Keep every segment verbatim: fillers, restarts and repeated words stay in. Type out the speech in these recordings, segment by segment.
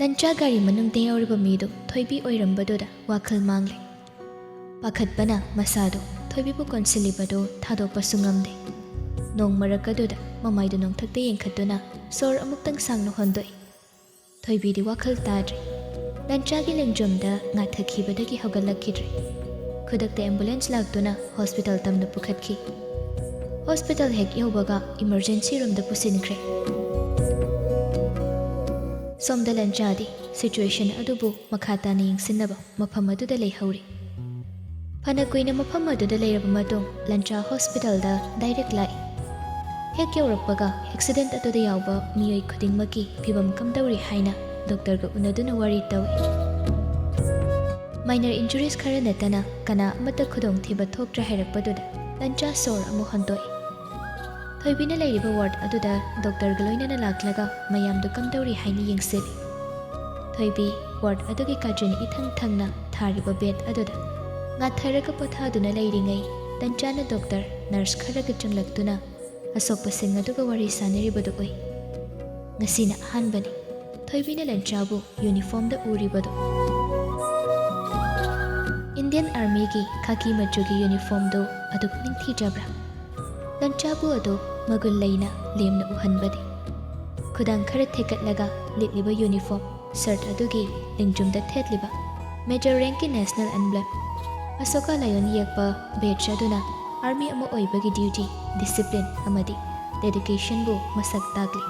ꯂꯟꯆꯥ ꯒꯥꯔꯤ ꯃꯅꯨꯡꯗ ꯌꯥꯎꯔꯤꯕ ꯃꯤꯗꯨ ꯊꯣꯏꯕꯤ ꯑꯣꯏꯔꯝꯕꯗꯨꯗ ꯋꯥꯈꯜ ꯃꯥꯡꯂꯦ꯫ ꯄꯥꯈꯠꯄꯅ ꯃꯁꯥꯗꯨ ꯊꯣꯏꯕꯤꯕꯨ ꯀꯣꯟꯁꯤꯜꯂꯤꯕꯗꯨ ꯊꯥꯗꯣꯛꯄꯁꯨ ꯉꯝꯗꯦ꯫ ꯅꯣꯡ ꯃꯔꯛ ꯑꯗꯨꯗ ꯃꯃꯥꯏꯗꯨ ꯅꯣꯡꯊꯛꯇ ꯌꯦꯡꯈꯠꯇꯨꯅ ꯁꯣꯔ ꯑꯃꯨꯛꯇꯪ ꯁꯥꯡꯅ ꯍꯣꯟꯗꯣꯛꯏ꯫ ꯊꯣꯏꯕꯤꯗꯤ ꯋꯥꯈꯜ ꯇꯥꯗ꯭ꯔꯦ꯫ ꯂꯟꯆꯥꯒꯤ ꯂꯦꯡꯖꯨꯝꯗ ꯉꯥꯊꯈꯤꯕꯗꯒꯤ ꯍꯧꯒꯠꯂꯛꯈꯤꯗ꯭ꯔꯦ꯫ ꯈꯨꯗꯛꯇ ambulance ꯂꯥꯛꯇꯨꯅ hospital ꯇꯝꯅ ꯄꯨꯈꯠꯈꯤ꯫ Hospital ꯍꯦꯛ ꯌꯧꯕꯒ emergency roomꯗ ꯄꯨꯁꯤꯟꯈ꯭ꯔꯦ꯫ ꯁꯣꯝꯗ ꯂꯟꯆꯥꯗꯤ situation ꯑꯗꯨꯕꯨ ꯃꯈꯥ ꯇꯥꯅ ꯌꯦꯡꯁꯤꯟꯅꯕ ꯃꯐꯝ ꯑꯗꯨꯗ ꯂꯩꯍꯧꯔꯤ꯫ ꯐꯅ ꯀꯨꯏꯅ ꯃꯐꯝ ꯑꯗꯨꯗ ꯂꯩꯔꯕ ꯃꯇꯨꯡ ꯂꯟꯆꯥ hospitalꯗ direct ꯂꯥꯛꯏ꯫ ꯍꯦꯛ ꯌꯧꯔꯛꯄꯒ accident ꯑꯗꯨꯗ ꯌꯥꯎꯕ ꯃꯤꯑꯣꯏ ꯈꯨꯗꯤꯡꯃꯛꯀꯤ ꯐꯤꯕꯝ ꯀꯝꯗꯧꯔꯤ ꯍꯥꯏꯅ doctorꯒ ꯎꯅꯗꯨꯅ ꯋꯥꯔꯤ ꯇꯧꯏ꯫ Minor injuries ꯈꯔ ꯅꯠꯇꯅ ꯀꯅꯥ ꯑꯃꯠꯇ ꯈꯨꯗꯣꯡꯊꯤꯕ ꯊꯣꯛꯇ꯭ꯔꯦ ꯍꯥꯏꯔꯛꯄꯗꯨꯗ ꯂꯟꯆꯥ ꯁꯣꯔ ꯑꯃꯨꯛ ꯍꯣꯟꯗꯣꯛꯏ꯫ ꯊꯣꯏꯕꯤꯅ ꯂꯩꯔꯤꯕ ward ꯑꯗꯨꯗ doctorꯒ ꯂꯣꯏꯅꯅ ꯂꯥꯛꯂꯒ ꯃꯌꯥꯝꯗꯨ ꯀꯝꯗꯧꯔꯤ ꯍꯥꯏꯅ ꯌꯦꯡꯁꯤꯜꯂꯤ꯫ ꯊꯣꯏꯕꯤ ward ꯑꯗꯨꯒꯤ ꯀꯥꯆꯤꯟ ꯏꯊꯪ ꯊꯪꯅ ꯊꯥꯔꯤꯕ bed ꯑꯗꯨꯗ ꯉꯥꯊꯔꯒ ꯄꯣꯊꯥꯗꯨꯅ ꯂꯩꯔꯤꯉꯩ ꯂꯟꯆꯥꯅ doctor, nurse ꯈꯔꯒ ꯆꯪꯂꯛꯇꯨꯅ ꯑꯁꯣꯛꯄꯁꯤꯡ ꯑꯗꯨꯒ ꯋꯥꯔꯤ ꯁꯥꯅꯔꯤꯕꯗꯨ ꯎꯏ꯫ ꯉꯁꯤꯅ ꯑꯍꯥꯟꯕꯅꯤ ꯊꯣꯏꯕꯤꯅ ꯂꯟꯆꯥꯕꯨ uniformꯗ ꯎꯔꯤꯕꯗꯨ꯫ Indian Armyꯒꯤ khaki ꯃꯆꯨꯒꯤ uniformꯗꯨ ꯑꯗꯨꯛ ꯅꯤꯡꯊꯤꯖꯕ꯭ꯔꯥ? ꯂꯟꯆꯥꯕꯨ ꯑꯗꯨ ꯃꯒꯨꯟ ꯂꯩꯅ ꯂꯦꯝꯅ ꯎꯍꯟꯕꯗꯤ꯫ ꯈꯨꯗꯥꯡ ꯈꯔ ꯊꯦꯛꯀꯠꯂꯒ ꯂꯤꯠꯂꯤꯕ uniform, shirt ꯑꯗꯨꯒꯤ ꯂꯦꯡꯖꯨꯝꯗ ꯊꯦꯠꯂꯤꯕ Major rankꯀꯤ national emblem, Ashoka lion ꯌꯦꯛꯄ badge ꯑꯗꯨꯅ army ꯑꯃ ꯑꯣꯏꯕꯒꯤ duty, discipline ꯑꯃꯗꯤ dedicationꯕꯨ ꯃꯁꯛ ꯇꯥꯛꯂꯤ꯫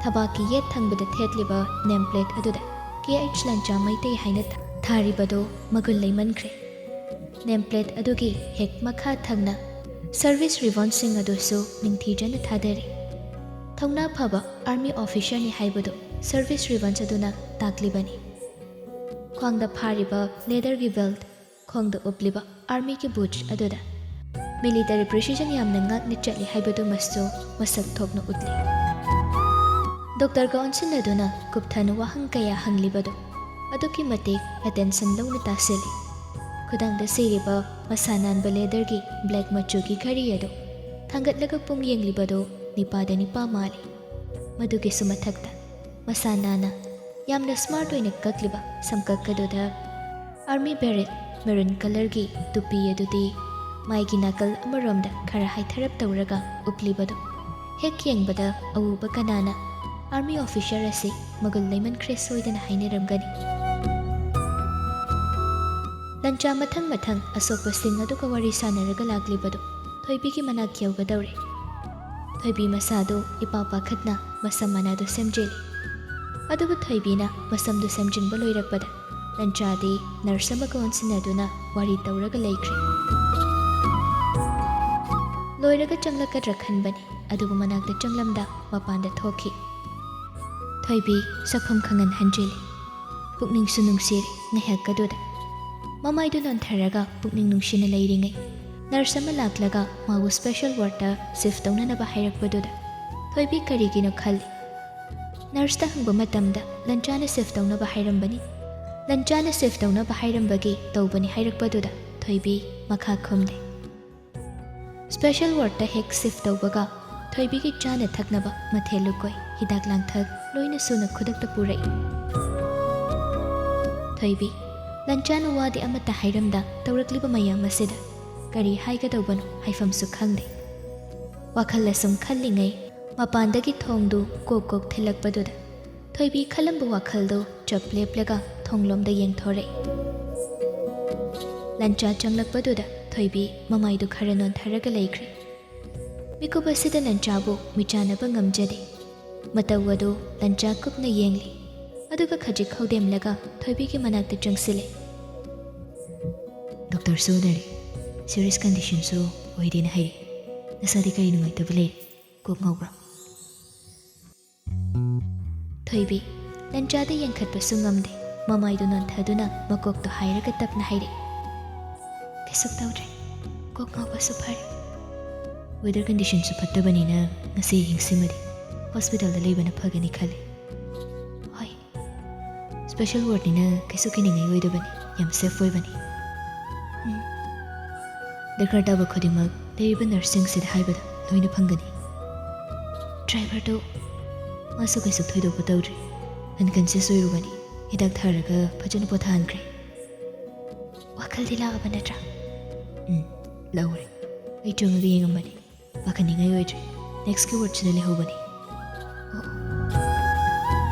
ꯊꯕꯥꯛꯀꯤ ꯌꯦꯠ ꯊꯪꯕꯗ ꯊꯦꯠꯂꯤꯕ name plate ꯑꯗꯨꯗ K H ꯂꯟꯆꯥ ꯃꯩꯇꯩ ꯍꯥꯏꯅ ꯊꯥ-, ꯊꯥꯔꯤꯕꯗꯨ ꯃꯒꯨꯟ ꯂꯩꯃꯟꯈ꯭ꯔꯦ꯫ Name plate ꯑꯗꯨꯒꯤ ꯍꯦꯛ ꯃꯈꯥ ꯊꯪꯅ service ribbonꯁꯤꯡ ꯑꯗꯨꯁꯨ ꯅꯤꯡꯊꯤꯖꯅ ꯊꯥꯗꯔꯤ꯫ ꯊꯧꯅꯥ ꯐꯕ army officerꯅꯤ ꯍꯥꯏꯕꯗꯨ service ribbons ꯑꯗꯨꯅ ꯇꯥꯛꯂꯤꯕꯅꯤ꯫ ꯈ꯭ꯋꯥꯡꯗ ꯐꯥꯔꯤꯕ leatherꯒꯤ belt, ꯈꯣꯡꯗ ꯎꯞꯂꯤꯕ armyꯒꯤ boots ꯑꯗꯨꯗ military precision ꯌꯥꯝꯅ ꯉꯥꯛꯅ ꯆꯠꯂꯤ ꯍꯥꯏꯕꯗꯨꯃꯁꯨ ꯃꯁꯛ ꯊꯣꯛꯅ ꯎꯠꯂꯤ꯫ Doctorꯒ ꯑꯣꯟꯁꯤꯟꯅꯗꯨꯅ ꯀꯨꯞꯊꯅ ꯋꯥꯍꯪ ꯀꯌꯥ ꯍꯪꯂꯤꯕꯗꯨ ꯑꯗꯨꯛꯀꯤ ꯃꯇꯤꯛ attention ꯂꯧꯅ ꯇꯥꯁꯤꯜꯂꯤ꯫ ꯈꯨꯗꯥꯡꯗ ꯁꯤꯔꯤꯕ ꯃꯁꯥ ꯅꯥꯟꯕ leatherꯒꯤ black ꯃꯆꯨꯒꯤ ꯘꯔꯤ ꯑꯗꯨ ꯊꯥꯡꯒꯠꯂꯒ ꯄꯨꯡ ꯌꯦꯡꯂꯤꯕꯗꯨ ꯅꯤꯄꯥꯗ ꯅꯤꯄꯥ ꯃꯥꯜꯂꯤ꯫ ꯃꯗꯨꯒꯤꯁꯨ ꯃꯊꯛꯇ ꯃꯁꯥ ꯅꯥꯟꯅ ꯌꯥꯝꯅ ꯁ꯭ꯃꯥꯔꯠ ꯑꯣꯏꯅ ꯀꯛꯂꯤꯕ ꯁꯝꯀꯛ ꯑꯗꯨꯗ ꯑꯥꯔꯃꯤ ꯕꯦꯔꯦꯠ ꯃꯦꯔꯨꯟ ꯀꯂꯔꯒꯤ ꯇꯨꯄꯤ ꯑꯗꯨꯗꯤ ꯃꯥꯏꯒꯤ ꯅꯥꯀꯜ ꯑꯃꯔꯣꯝꯗ ꯈꯔ ꯍꯥꯏꯊꯔꯞ ꯇꯧꯔꯒ ꯎꯞꯂꯤꯕꯗꯨ ꯍꯦꯛ ꯌꯦꯡꯕꯗ ꯑꯎꯕ ꯀꯅꯥꯅ ꯑꯥꯔꯃꯤ ꯑꯣꯐꯤꯁꯔ ꯑꯁꯤ ꯃꯒꯨꯟ ꯂꯩꯃꯟꯈ꯭ꯔꯦ ꯁꯣꯏꯗꯅ ꯍꯥꯏꯅꯔꯝꯒꯅꯤ꯫ ꯂꯟꯆꯥ ꯃꯊꯪ ꯃꯊꯪ ꯑꯁꯣꯛꯄꯁꯤꯡ ꯑꯗꯨꯒ ꯋꯥꯔꯤ ꯁꯥꯟꯅꯔꯒ ꯂꯥꯛꯂꯤꯕꯗꯨ ꯊꯣꯏꯕꯤꯒꯤ ꯃꯅꯥꯛ ꯌꯧꯒꯗꯧꯔꯦ꯫ ꯊꯣꯏꯕꯤ ꯃꯁꯥꯗꯨ ꯏꯄꯥ ꯄꯥꯈꯠꯅ ꯃꯁꯝ ꯃꯅꯥꯗꯨ ꯁꯦꯝꯖꯤꯜꯂꯤ꯫ ꯑꯗꯨꯕꯨ ꯊꯣꯏꯕꯤꯅ ꯃꯁꯝꯗꯨ ꯁꯦꯝꯖꯤꯟꯕ ꯂꯣꯏꯔꯛꯄꯗ ꯂꯟꯆꯥꯗꯤ ꯅꯔꯁ ꯑꯃꯒ ꯑꯣꯟꯁꯤꯟꯅꯗꯨꯅ ꯋꯥꯔꯤ ꯇꯧꯔꯒ ꯂꯩꯈ꯭ꯔꯦ꯫ ꯂꯣꯏꯔꯒ ꯆꯪꯂꯛꯀꯗ꯭ꯔꯥ ꯈꯟꯕꯅꯤ, ꯑꯗꯨꯕꯨ ꯃꯅꯥꯛꯇ ꯆꯪꯂꯝꯗ ꯃꯄꯥꯟꯗ ꯊꯣꯛꯈꯤ꯫ ꯊꯣꯏꯕꯤ ꯁꯛꯐꯝ ꯈꯪꯍꯟ ꯍꯟꯖꯤꯜꯂꯤ꯫ ꯄꯨꯛꯅꯤꯡꯁꯨ ꯅꯨꯡꯁꯤꯔꯦ ꯉꯥꯏꯍꯥꯛ ꯑꯗꯨꯗ꯫ ꯃꯃꯥꯏꯗꯨ ꯅꯣꯟꯊꯔꯒ ꯄꯨꯛꯅꯤꯡ ꯅꯨꯡꯁꯤꯅ ꯂꯩꯔꯤꯉꯩ ꯅꯔꯁ ꯑꯃ ꯂꯥꯛꯂꯒ ꯃꯥꯕꯨ ꯁ꯭ꯄꯦꯁꯦꯜ ꯋꯥꯔꯗꯇ ꯁꯤꯐ ꯇꯧꯅꯅꯕ ꯍꯥꯏꯔꯛꯄꯗꯨꯗ ꯊꯣꯏꯕꯤ ꯀꯔꯤꯒꯤꯅꯣ ꯈꯜꯂꯤ꯫ ꯅꯔꯁꯇ ꯍꯪꯕ ꯃꯇꯝꯗ ꯂꯟꯆꯥꯅ ꯁꯤꯐ ꯇꯧꯅꯕ ꯍꯥꯏꯔꯝꯕꯅꯤ꯫ ꯂꯟꯆꯥꯅ ꯁꯤꯐ ꯇꯧꯅꯕ ꯍꯥꯏꯔꯝꯕꯒꯤ ꯇꯧꯕꯅꯤ ꯍꯥꯏꯔꯛꯄꯗꯨꯗ ꯊꯣꯏꯕꯤ ꯃꯈꯥ ꯈꯨꯝꯗꯦ꯫ ꯁ꯭ꯄꯦꯁꯦꯜ ꯋꯥꯔꯗꯇ ꯍꯦꯛ ꯁꯤꯐ ꯇꯧꯕꯒ ꯊꯣꯏꯕꯤꯒꯤ ꯆꯥꯅ ꯊꯛꯅꯕ ꯃꯊꯦꯜ ꯂꯨꯀꯣꯏ, ꯍꯤꯗꯥꯛ ꯂꯥꯡꯊꯛ ꯂꯣꯏꯅ ꯁꯨꯅ ꯈꯨꯗꯛꯇ ꯄꯨꯔꯛꯏ꯫ ꯊꯣꯏꯕꯤ, ꯂꯟꯆꯥꯅ ꯋꯥꯗꯤ ꯑꯃꯠꯇ ꯍꯥꯏꯔꯝꯗ ꯇꯧꯔꯛꯂꯤꯕ ꯃꯌꯥꯝ ꯑꯁꯤꯗ ꯀꯔꯤ ꯍꯥꯏꯒꯗꯧꯕꯅꯣ ꯍꯥꯏꯐꯝꯁꯨ ꯈꯪꯗꯦ꯫ ꯋꯥꯈꯜ ꯑꯁꯨꯝ ꯈꯜꯂꯤꯉꯩ ꯃꯄꯥꯟꯗꯒꯤ ꯊꯣꯡꯗꯨ ꯀꯣꯛ ꯀꯣꯛ ꯊꯤꯜꯂꯛꯄꯗꯨꯗ ꯊꯣꯏꯕꯤ ꯈꯜꯂꯝꯕ ꯋꯥꯈꯜꯗꯨ ꯆꯞ ꯂꯦꯞꯂꯒ ꯊꯣꯡꯂꯣꯝꯗ ꯌꯦꯡꯊꯣꯔꯛꯏ꯫ ꯂꯟꯆꯥ ꯆꯪꯂꯛꯄꯗꯨꯗ ꯊꯣꯏꯕꯤ ꯃꯃꯥꯏꯗꯨ ꯈꯔ ꯅꯣꯟꯊꯔꯒ ꯂꯩꯈ꯭ꯔꯦ꯫ ꯃꯤꯀꯨꯞ ꯑꯁꯤꯗ ꯂꯟꯆꯥꯕꯨ ꯃꯤꯆꯥꯟꯅꯕ ꯉꯝꯖꯗꯦ꯫ ꯃꯇꯧ ꯑꯗꯨ ꯂꯟꯆꯥ ꯀꯨꯞꯅ ꯌꯦꯡꯂꯤ, ꯑꯗꯨꯒ ꯈꯖꯤꯛ ꯈꯧꯗꯦꯝꯂꯒ ꯊꯣꯏꯕꯤꯒꯤ ꯃꯅꯥꯛꯇ ꯆꯪꯁꯤꯜꯂꯦ꯫ "ꯗꯣꯛꯇꯔꯁꯨ ꯎꯅꯔꯦ, ꯁꯤꯔꯤꯌꯁ ꯀꯟꯗꯤꯁꯟꯁꯨ ꯑꯣꯏꯗꯦꯅ ꯍꯥꯏꯔꯤ꯫ ꯅꯁꯥꯗꯤ ꯀꯔꯤ ꯅꯨꯡꯉꯥꯏꯇꯕ ꯂꯩꯔꯦ? ꯀꯣꯛ ꯉꯥꯎꯕ꯭ꯔꯥ?" ꯊꯣꯏꯕꯤ, ꯂꯟꯆꯥꯗ ꯌꯦꯡꯈꯠꯄꯁꯨ ꯉꯝꯗꯦ꯫ ꯃꯃꯥꯏꯗꯨ ꯅꯣꯟꯊꯗꯨꯅ ꯃꯀꯣꯛꯇꯨ ꯍꯥꯏꯔꯒ ꯇꯞꯅ ꯍꯥꯏꯔꯛꯏ, "ꯀꯩꯁꯨ ꯇꯧꯗ꯭ꯔꯦ꯫ ꯀꯣꯛ ꯉꯥꯎꯕꯁꯨ ꯐꯔꯦ꯫ ꯋꯦꯗꯔ ꯀꯟꯗꯤꯁꯟꯁꯨ ꯐꯠꯇꯕꯅꯤꯅ ꯉꯁꯤ ꯑꯍꯤꯡꯁꯤꯃꯗꯤ ꯍꯣꯁꯄꯤꯇꯥꯜꯗ ꯂꯩꯕꯅ ꯐꯒꯅꯤ ꯈꯜꯂꯤ꯫ ꯍꯣꯏ, ꯁ꯭ꯄꯦꯁꯦꯜ ꯋꯥꯔꯗꯅꯤꯅ ꯀꯩꯁꯨ ꯀꯤꯅꯤꯡꯉꯥꯏ ꯑꯣꯏꯗꯕꯅꯤ, ꯌꯥꯝ ꯁꯦꯐ ꯑꯣꯏꯕꯅꯤ꯫" "ꯎꯝ, ꯗꯔꯀꯥꯔ ꯇꯥꯕ ꯈꯨꯗꯤꯡꯃꯛ ꯂꯩꯔꯤꯕ ꯅꯔꯁꯁꯤꯡꯁꯤꯗ ꯍꯥꯏꯕꯗ ꯂꯣꯏꯅ ꯐꯪꯒꯅꯤ꯫" ꯗ꯭ꯔꯥꯏꯚꯔꯗꯨ, ꯃꯥꯁꯨ ꯀꯩꯁꯨ ꯊꯣꯏꯗꯣꯛꯄ ꯇꯧꯗ꯭ꯔꯤ꯫ ꯑꯟꯀꯟꯁꯤꯌꯁ ꯑꯣꯏꯔꯨꯕꯅꯤ꯫ ꯍꯤꯗꯥꯛ ꯊꯥꯔꯒ ꯐꯖꯅ ꯄꯣꯊꯥꯍꯟꯈ꯭ꯔꯦ꯫ ꯋꯥꯈꯜꯗꯤ ꯂꯥꯛꯑꯕ ꯅꯠꯇ꯭ꯔꯥ? ꯎꯝ, ꯂꯧꯔꯦ꯫ ꯑꯩ ꯆꯪꯉꯒ ꯌꯦꯡꯉꯝꯕꯅꯤ꯫ ꯄꯥꯈꯠꯅꯤꯡꯉꯥꯏ ꯑꯣꯏꯗ꯭ꯔꯦ꯫ ꯅꯦꯛꯁꯀꯤ ꯋꯥꯔꯗꯁꯤꯗ ꯂꯩꯍꯧꯕꯅꯤ꯫ ꯑꯣ꯫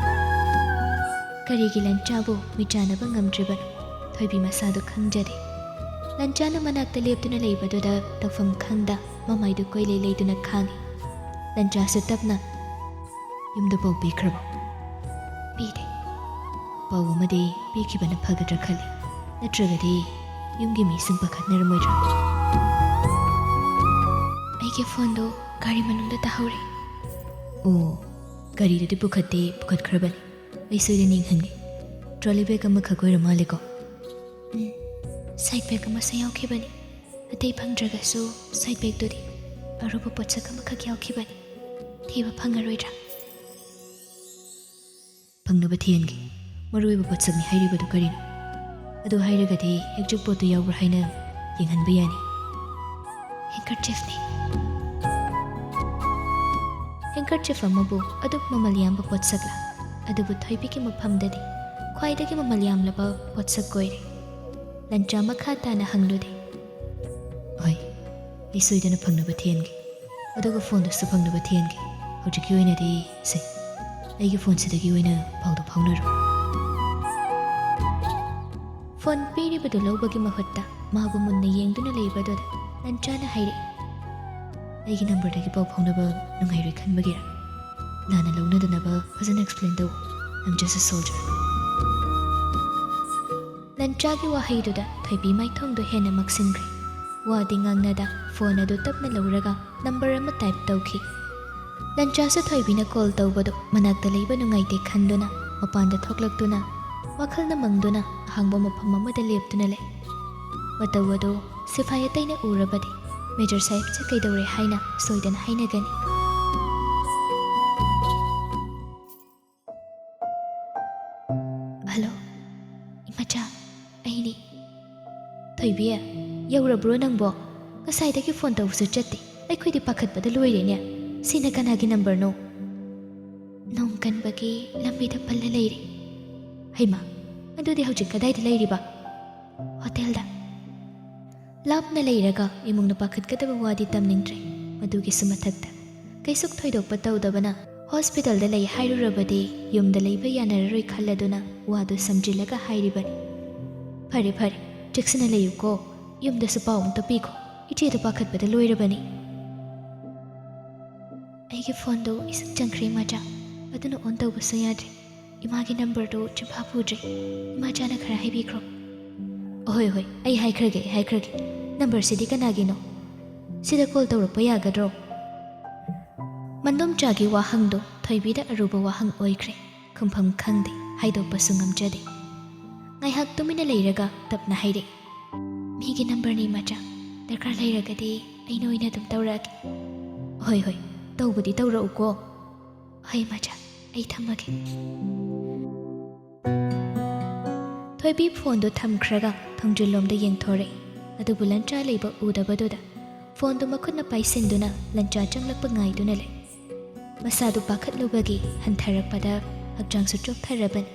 ꯀꯔꯤꯒꯤ ꯂꯟꯆꯥꯕꯨ ꯃꯤꯆꯥꯟꯅꯕ ꯉꯝꯗ꯭ꯔꯤꯕꯅꯣ? ꯊꯣꯏꯕꯤ ꯃꯁꯥꯗꯨ ꯈꯪꯖꯗꯦ꯫ ꯂꯟꯆꯥꯅ ꯃꯅꯥꯛꯇ ꯂꯦꯞꯇꯨꯅ ꯂꯩꯕꯗꯨꯗ ꯇꯧꯐꯝ ꯈꯪꯗ ꯃꯃꯥꯏꯗꯨ ꯀꯣꯏꯂꯩ ꯂꯩꯗꯨꯅ ꯈꯥꯡꯏ꯫ ꯂꯟꯆꯥꯁꯨ ꯇꯞꯅ, "ꯌꯨꯝꯗ ꯄꯥꯎ ꯄꯤꯈ꯭ꯔꯕꯣ?" "ꯄꯤꯗꯦ꯫ ꯄꯥꯎ ꯑꯃꯗꯤ ꯄꯤꯈꯤꯕꯅ ꯐꯒꯗ꯭ꯔꯥ ꯈꯜꯂꯤ꯫ ꯅꯠꯇ꯭ꯔꯒꯗꯤ ꯌꯨꯝꯒꯤ ꯃꯤꯁꯤꯡ ꯄꯥꯈꯠꯅꯔꯝꯃꯣꯏꯗ꯭ꯔꯥ?" "ꯑꯩꯒꯤ ꯐꯣꯟꯗꯣ ꯒꯥꯔꯤ ꯃꯅꯨꯡꯗ ꯇꯥꯍꯧꯔꯦ꯫" "ꯑꯣ, ꯒꯥꯔꯤꯗꯨꯗꯤ ꯄꯨꯈꯠꯇꯦ, ꯄꯨꯈꯠꯈ꯭ꯔꯕꯅꯤ꯫ ꯑꯩ ꯁꯣꯏꯗꯅ ꯌꯦꯡꯍꯟꯒꯦ꯫ ꯇ꯭ꯔꯣꯂꯤ ꯕꯦꯒ ꯑꯃꯈꯛ ꯑꯣꯏꯔ ꯃꯥꯜꯂꯦꯀꯣ?" "ꯎꯝ, ꯁꯥꯏꯠ ꯕꯦꯒ ꯑꯃꯁꯨ ꯌꯥꯎꯈꯤꯕꯅꯤ꯫ ꯑꯇꯩ ꯐꯪꯗ꯭ꯔꯒꯁꯨ ꯁꯥꯏꯠ ꯕꯦꯒꯇꯨꯗꯤ ꯑꯔꯨꯕ ꯄꯣꯠꯁꯛ ꯑꯃꯈꯛ ꯌꯥꯎꯈꯤꯕꯅꯤ꯫ ꯊꯤꯕ ꯐꯪꯉꯔꯣꯏꯗ꯭ꯔꯥ?" "ꯐꯪꯅꯕ ꯊꯤꯍꯟꯒꯦ꯫ ꯃꯔꯨꯑꯣꯏꯕ ꯄꯣꯠꯁꯛꯅꯤ ꯍꯥꯏꯔꯤꯕꯗꯨ ꯀꯔꯤꯅꯣ? ꯑꯗꯨ ꯍꯥꯏꯔꯒꯗꯤ ꯑꯦꯛꯖꯦꯛ ꯄꯣꯠꯇꯨ ꯌꯥꯎꯕ꯭ꯔꯥ ꯍꯥꯏꯅ ꯌꯦꯡꯍꯟꯕ ꯌꯥꯅꯤ꯫" "ꯍꯦꯟꯀꯔꯆꯤꯐꯅꯤ꯫" ꯍꯦꯟꯀꯔꯆꯤꯐ ꯑꯃꯕꯨ ꯑꯗꯨꯛ ꯃꯃꯜ ꯌꯥꯝꯕ ꯄꯣꯠꯁꯛꯂꯥ? ꯑꯗꯨꯕꯨ ꯊꯣꯏꯕꯤꯒꯤ ꯃꯐꯝꯗꯗꯤ ꯈ꯭ꯋꯥꯏꯗꯒꯤ ꯃꯃꯜ ꯌꯥꯝꯂꯕ ꯄꯣꯠꯁꯛ ꯑꯣꯏꯔꯦ꯫ ꯂꯟꯆꯥ ꯃꯈꯥ ꯇꯥꯅ ꯍꯪꯂꯨꯗꯦ꯫ "ꯍꯣꯏ, ꯑꯩ ꯁꯣꯏꯗꯅ ꯐꯪꯅꯕ ꯊꯤꯍꯟꯒꯦ꯫ ꯑꯗꯨꯒ ꯐꯣꯟꯗꯨꯁꯨ ꯐꯪꯅꯕ ꯊꯤꯍꯟꯒꯦ꯫ ꯍꯧꯖꯤꯛꯀꯤ ꯑꯣꯏꯅꯗꯤ ꯁꯦ, ꯑꯩꯒꯤ ꯐꯣꯟꯁꯤꯗꯒꯤ ꯑꯣꯏꯅ ꯄꯥꯎꯗꯨ ꯐꯥꯎꯅꯔꯣ꯫" ꯐꯣꯟ ꯄꯤꯔꯤꯕꯗꯨ ꯂꯧꯕꯒꯤ ꯃꯍꯨꯠꯇ ꯃꯥꯕꯨ ꯃꯨꯟꯅ ꯌꯦꯡꯗꯨꯅ ꯂꯩꯕꯗꯨꯗ ꯂꯟꯆꯥꯅ ꯍꯥꯏꯔꯛꯏ, "ꯑꯩꯒꯤ ꯅꯝꯕꯔꯗꯒꯤ ꯄꯥꯎ ꯐꯥꯎꯅꯕ ꯅꯨꯡꯉꯥꯏꯔꯣꯏ ꯈꯟꯕꯒꯤꯔꯥ? ꯂꯥꯟꯅ ꯂꯧꯅꯗꯅꯕ ꯐꯖꯅ ꯑꯦꯛꯁꯄ꯭ꯂꯦꯟ ꯇꯧ꯫ I'm just a soldier." ꯂꯟꯆꯥꯒꯤ ꯋꯥꯍꯩꯗꯨꯗ ꯊꯣꯏꯕꯤ ꯃꯥꯏꯊꯣꯡꯗꯣ ꯍꯦꯟꯅ ꯃꯛꯁꯤꯟꯈ꯭ꯔꯦ꯫ ꯋꯥꯗꯤ ꯉꯥꯡꯅꯗ ꯐꯣꯟ ꯑꯗꯨ ꯇꯞꯅ ꯂꯧꯔꯒ ꯅꯝꯕꯔ ꯑꯃ ꯇꯥꯏꯞ ꯇꯧꯈꯤ꯫ ꯂꯟꯆꯥꯁꯨ ꯊꯣꯏꯕꯤꯅ ꯀꯣꯜ ꯇꯧꯕꯗꯨ ꯃꯅꯥꯛꯇ ꯂꯩꯕ ꯅꯨꯡꯉꯥꯏꯇꯦ ꯈꯟꯗꯨꯅ ꯃꯄꯥꯟꯗ ꯊꯣꯛꯂꯛꯇꯨꯅ ꯋꯥꯈꯜꯅ ꯃꯪꯗꯨꯅ ꯑꯍꯥꯡꯕ ꯃꯐꯝ ꯑꯃꯗ ꯂꯦꯞꯇꯨꯅ ꯂꯩ꯫ ꯃꯇꯧ ꯑꯗꯨ ꯁꯤꯐꯥꯏ ꯑꯇꯩꯅ ꯎꯔꯕꯗꯤ ꯃꯦꯖꯔ ꯁꯥꯍꯦꯕꯁꯦ ꯀꯩꯗꯧꯔꯦ ꯍꯥꯏꯅ ꯁꯣꯏꯗꯅ ꯍꯥꯏꯅꯒꯅꯤ꯫ "ꯍꯜꯂꯣ, ꯏꯃꯥꯆꯥ, ꯑꯩꯅꯤ꯫" "ꯊꯣꯏꯕꯤ, ꯌꯧꯔꯕ꯭ꯔꯣ ꯅꯪꯕꯣ? ꯉꯁꯥꯏꯗꯒꯤ ꯐꯣꯟ ꯇꯧꯕꯁꯨ ꯆꯠꯇꯦ꯫ ꯑꯩꯈꯣꯏꯗꯤ ꯄꯥꯈꯠꯄꯗ ꯂꯣꯏꯔꯦꯅꯦ꯫ ꯁꯤꯅ ꯀꯅꯥꯒꯤ ꯅꯝꯕꯔꯅꯣ?" "ꯅꯣꯡ ꯀꯟꯕꯒꯤ ꯂꯝꯕꯤꯗ ꯄꯜꯂ ꯂꯩꯔꯦ꯫ ꯍꯩꯃꯥ, ꯑꯗꯨꯗꯤ ꯍꯧꯖꯤꯛ ꯀꯗꯥꯏꯗ ꯂꯩꯔꯤꯕ? ꯍꯣꯇꯦꯜꯗ꯫ ꯂꯥꯞꯅ ꯂꯩꯔꯒ ꯏꯃꯨꯡꯅ ꯄꯥꯈꯠꯀꯗꯕ ꯋꯥꯗꯤ ꯇꯝꯅꯤꯡꯗ꯭ꯔꯦ꯫ ꯃꯗꯨꯒꯤꯁꯨ ꯃꯊꯛꯇ ꯀꯩꯁꯨ ꯊꯣꯏꯗꯣꯛꯄ ꯇꯧꯗꯕꯅ ꯍꯣꯁꯄꯤꯇꯥꯜꯗ ꯂꯩ ꯍꯥꯏꯔꯨꯔꯕꯗꯤ ꯌꯨꯝꯗ ꯂꯩꯕ ꯌꯥꯅꯔꯔꯣꯏ ꯈꯜꯂꯗꯨꯅ ꯋꯥꯗꯨ ꯁꯝꯖꯤꯜꯂꯒ ꯍꯥꯏꯔꯤꯕꯅꯤ꯫ "ꯐꯔꯦ ꯐꯔꯦ, ꯆꯦꯛꯁꯤꯟꯅ ꯂꯩꯌꯨꯀꯣ꯫ ꯌꯨꯝꯗꯁꯨ ꯄꯥꯎ ꯑꯃꯨꯛꯇ ꯄꯤꯈꯣ꯫ ꯏꯆꯦꯗꯣ ꯄꯥꯈꯠꯄꯗ ꯂꯣꯏꯔꯕꯅꯤ꯫" "ꯑꯩꯒꯤ ꯐꯣꯟꯗꯣ ꯏꯁꯤꯡ ꯆꯪꯈ꯭ꯔꯦ ꯏꯃꯥꯆꯥ, ꯑꯗꯨꯅ ꯑꯣꯟ ꯇꯧꯕꯁꯨ ꯌꯥꯗ꯭ꯔꯦ꯫ ꯏꯃꯥꯒꯤ ꯅꯝꯕꯔꯗꯣ ꯆꯤꯟꯐꯥ ꯄꯨꯗ꯭ꯔꯦ꯫ ꯏꯃꯥꯆꯥꯅ ꯈꯔ ꯍꯥꯏꯕꯤꯈ꯭ꯔꯣ꯫" "ꯑꯍꯣꯏ ꯍꯣꯏ, ꯑꯩ ꯍꯥꯏꯈ꯭ꯔꯒꯦ, ꯑꯩ ꯍꯥꯏꯈ꯭ꯔꯒꯦ꯫ ꯅꯝꯕꯔꯁꯤꯗꯤ ꯀꯅꯥꯒꯤꯅꯣ? ꯁꯤꯗ ꯀꯣꯜ ꯇꯧꯔꯛꯄ ꯌꯥꯒꯗ꯭ꯔꯣ?" ꯃꯟꯗꯣꯝꯆꯥꯒꯤ ꯋꯥꯍꯪꯗꯣ ꯊꯣꯏꯕꯤꯗ ꯑꯔꯨꯕ ꯋꯥꯍꯪ ꯑꯣꯏꯈ꯭ꯔꯦ꯫ ꯈꯨꯝꯐꯝ ꯈꯪꯗꯦ, ꯍꯥꯏꯗꯣꯛꯄꯁꯨ ꯉꯝꯖꯗꯦ꯫ ꯉꯥꯏꯍꯥꯛ ꯇꯨꯃꯤꯟꯅ ꯂꯩꯔꯒ ꯇꯞꯅ ꯍꯥꯏꯔꯛꯏ, "ꯃꯤꯒꯤ ꯅꯝꯕꯔꯅꯤ ꯏꯃꯥꯆꯥ, ꯗꯔꯀꯥꯔ ꯂꯩꯔꯒꯗꯤ ꯑꯩꯅ ꯑꯣꯏꯅ ꯑꯗꯨꯝ ꯇꯧꯔꯛꯑꯒꯦ꯫" "ꯍꯣꯏ ꯍꯣꯏ, ꯇꯧꯕꯗꯤ ꯇꯧꯔꯛꯎꯀꯣ꯫" "ꯍꯣꯏ ꯏꯃꯥꯆꯥ, ꯑꯩ ꯊꯝꯃꯒꯦ꯫" ꯊꯣꯏꯕꯤ ꯐꯣꯟꯗꯨ ꯊꯝꯈ꯭ꯔꯒ ꯊꯣꯡꯖꯤꯜꯂꯣꯝꯗ ꯌꯦꯡꯊꯣꯔꯛꯏ꯫ ꯑꯗꯨꯕꯨ ꯂꯟꯆꯥ ꯂꯩꯕ ꯎꯗꯕꯗꯨꯗ ꯐꯣꯟꯗꯨ ꯃꯈꯨꯠꯅ ꯄꯥꯏꯁꯤꯟꯗꯨꯅ ꯂꯟꯆꯥ ꯆꯪꯂꯛꯄ ꯉꯥꯏꯗꯨꯅ ꯂꯩ꯫ ꯃꯁꯥꯗꯨ ꯄꯥꯈꯠꯂꯨꯕꯒꯤ ꯍꯟꯊꯔꯛꯄꯗ ꯍꯛꯆꯥꯡꯁꯨ ꯆꯣꯛꯊꯔꯕꯅꯤ꯫